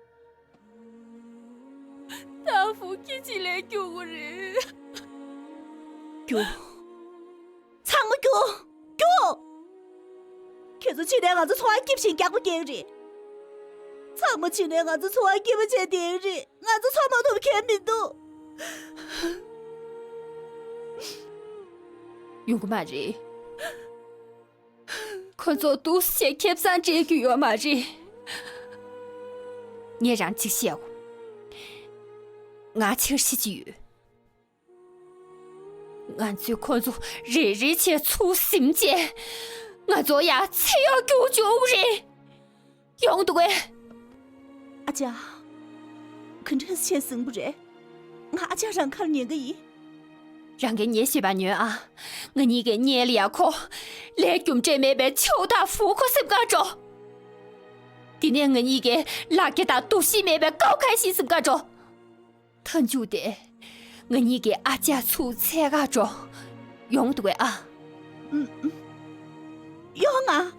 ཏ་ཧྥུ་ཁྱི་གཅིག་ལས་སྐྱོ་བོ་རེད། སྐྱོ། ཚང་མ་སྐྱོ། སྐྱོ། ཁྱེད་ཚོ་ཕྱིན་ནས་ང་ཚོ་འཚོ་བ་སྐྱིད་པོ་ཞིག་རྒྱག་པ་རྒྱག་རེད། ཚང་མ་ཕྱིན་ནས་ང་ཚོ་འཚོ་བ་སྐྱིད་པོ་བྱས་བསྡད་རེད། ང་ཚོ་འཚོ་མ་ཐུབ་མཁན་མི་འདུག་ཡོང་གི་མ་རེད། ཁོ་ཚོ་འདུག་སེ་ཁེ་བཟང་སྤྲད་རྒྱུ་ཡོད་མ་རེད། ངས་རང་ཅིག་བཤད་གོ། ང་འཆར་གཞི་ཅིག་ཡོད། ང་ཚོས་ཁོ་ཚོ་རེ་རེ་བྱས་ཚུར་ཟིན་བྱས། ང་ཚོ་ཡར་ཚེ་གཡོག་རྒྱུག་འཇུག་རེད། ཡོང་འདུག་གས། ཨ་ཅག་ག་འདྲ་བྱས་ཟིན་པ་རེད། ང་ཨ་ཅག་རང་ཁར་ཉན་གི་ཡིན། རང་གིས་ངའི་བཤད་པ་ཉོན་ཨ། ང་གཉིས་ཀའི་སྙིང་ལ་ཡ་ཁོ། ལས་རྒྱུ་འབྲས་མེད་པའི་ཆའོ་ཏ་ཧྥུ་ཁོ་སེམས་ཁར་འགྲོ། དེ་ནས་ང་གཉིས་ཀའི་ལ་རྒྱ་དང་འདུ་ཤེས་མེད་པའི་ཀའོ་ཁའེ་ཤིན་སེམས་ཁར་འགྲོ། མཐའ་མཇུག་དེ། ང་གཉིས་ཀྱི་ཨ་ཅག་ཚུར་འཚོལ་ག་འགྲོ། ཡོང་འདུག་གས་ཨ། ཨུམ། ཡོང་ང་།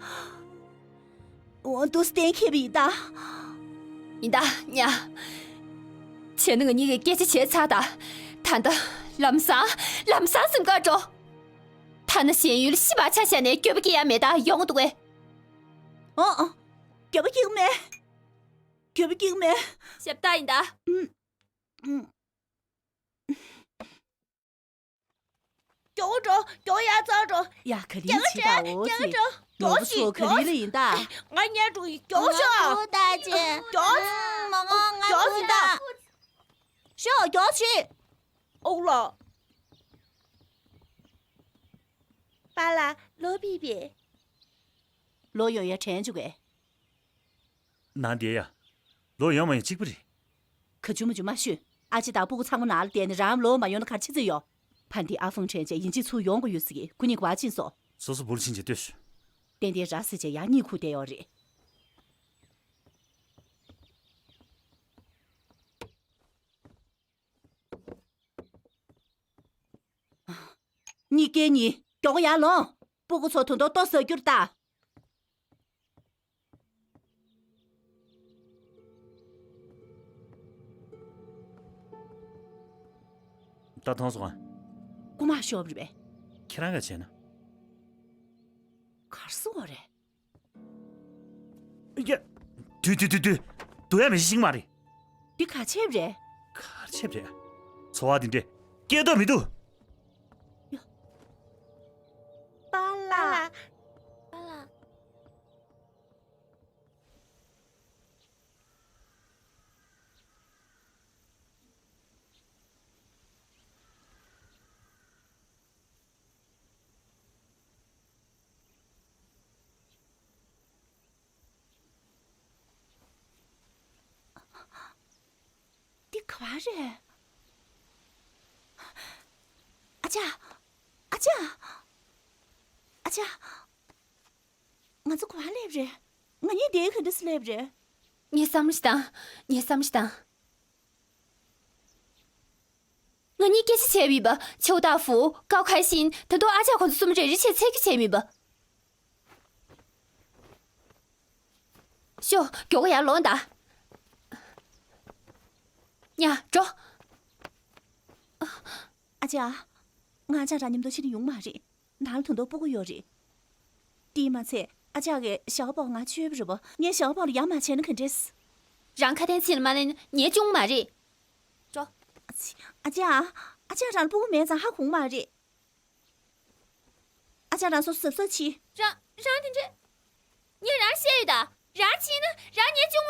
འོ་འདུག་སེ་གཏན་འཁེལ་བ་ཡིན་ད། ཡིན་ད་ཉ། བྱས་ན་ང་གཉིས་ཀྱིས་སྐད་ཆ་བྱས་ཚར་ད། ད་ལྟ་ལམ་སང་ལམ་སང་སེམས་ཁར་འགྲོ། ཐ་ན་གཞན་ཡུལ་ཤི་བ་ཆ་བཞག་ནས་སྐྱོ་པོ་སྐྱེ་ཡ་མེད་ད། ཡོང་འདུག་གས། ཨོ་ཨོ། སྐྱོ་པོ་སྐྱེ་གི་མེད། སྐྱོ་པོ་སྐྱེ་གི་མེད། ཞབས་ཏ་ཡིན་ད། ཨུམ། ཨུམ། མགྱོགས་འགྲོ། མགྱོགས་ཡར་རྩར་འགྲོ། ཡ་ག་ལེར་བྱེད་ད། འོ་ཙི། མགྱོགས་ནོར་བུ་ཤིག་ཚོ་ག་ལེར་ལ་ཡིན་ད། ང་ཉལ་འགྲོ་ཡིན། མགྱོགས་ཤོག་མགྱོགས་ཤིག་མགྱོགས་ཤིག་མགྱོགས་ཤིག་ད། ཤོག་མགྱོགས་ཤིག་ཨོ་ལོ། པཱ་ལགས་ལོག་ཕེབས་པས། ལོག་ཡོང་ཡ་དྲན་བཅུག་གས། ནང་བསྡད་ཡ། ལོག་ཡོང་མ་ཡོང་གཅིག་པ་རེད། ག་བྱུང་མ་བྱུང་མ་ཤོད། ཨ་ཅེ་དང་སྤུ་གུ་ཚང་མ་ནང་ལ་བསྡད་ནས་རང་ལོག་མ་ཡོང་ན་ག་རེ་བྱེད་རྩིས་ཡོད། ཕ་འདི་ཨ་ཧྥུང་དྲན་བྱས་ཡིན་གཅིག་ཚུར་ཡོང་དགོས་ཡོད་ཟེར་གི། ཁོ་གཉིས་ཀ་བ་ཕྱིན་སོང་། སོ་སོ་བུ་ལ་ཕྱིན་བྱས་ལྟོས་ཤོག་ཏན་ཏན་ར་ཟེར་བྱས་ཡར་གཉིད་ཁུག་བསྡད་ཡོད་རེད། གཉིས་ཀའི་གཉིས་མགྱོགས་ཡར་ལོངས། སྤུ་གུ་ཚོ་ད་དུང་ལྟོ་ཟ་རྒྱུར་ལྟ། ད་ཐོངས་སོང་ཨ། རྐུ་མ་ཤོར་བ་རེད་པས། ཁྱེད་རང་ག་བྱས་ན། གར་སོང་བ་རེད། ཡ། དུས་དུས་དུས་དུས། སྡུག་ཡ་མི་ཤེས་ཤིང་མ་རེད། འདི་ག་བྱས་པ་རེད། ག་བྱས་པ་རེད། འཚོ་བ་འདི་འདྲས་སྐྱེལ་འདོད་མི་འདུག་ཡ། པཱ་ལགས། པཱ་ལགས། འདི་ག་བ་རེད། ཨ་ཅག་ཨ་ཅག་ཨ་ཅག་ང་ཚོ་ག་བ་སླེབས་རེད། ང་གཉིས་འདིར་ག་འདྲ་སེ་སླེབས་རེད། ངས་བསམ་བློ་ཞིག་བཏང་། ངས་བསམ་བློ་ཞིག་བཏང་། ང་གཉིས་སྐད་ཆ་བྱས་པ་ཡིན་པ། ཆའོ་ཏ་ཧྥུ། ཀའོ་ཁའེ་ཤིན། ད་དུང་ཨ་ཅག་ཁོང་ཚོ་གསུམ་རེ་རེ་བྱས་འཚོལ་རྒྱུ་བྱས་པ་ཡིན་པ། ཤོག་མགྱོགས་པོ་ཡར་ལོངས་དང་། ཉ། འགྲོ། ཨ་ཅག་ང་ཨ་ཅག་རང་མཉམ་དུ་ཕྱིན་ན་ཡོང་མ་རེད། ནང་ལ་ད་དུང་སྤུ་གུ་ཡོད་རེད། དེས་མ་ཚད་ཨ་ཅག་གི་ཞའོ་པོ་ང་འཚོལ་བ་རེད་པ། ངས་ཞའོ་པོ་ལ་ཡ་མ་བྱས་ན་ག་འདྲས། རང་ཁ་དན་ཕྱིན་ལ་མ་ལེན་ན་ཉན་བཅུག་མ་རེད། འགྲོ། ཨ་ཅག་ཨ་ཅག་རང་ལ་སྤུ་གུ་མེད་ཙང་ཧ་གོ་མ་རེད། ཨ་ཅག་རང་སོ་སོ་གཟབ་གཟབ་བྱེད། རང་རང་དེ་འདྲས། ངས་རང་བཤད་ཡོད་ད། རང་ཕྱིན་ན་རང་ཉན་བཅུག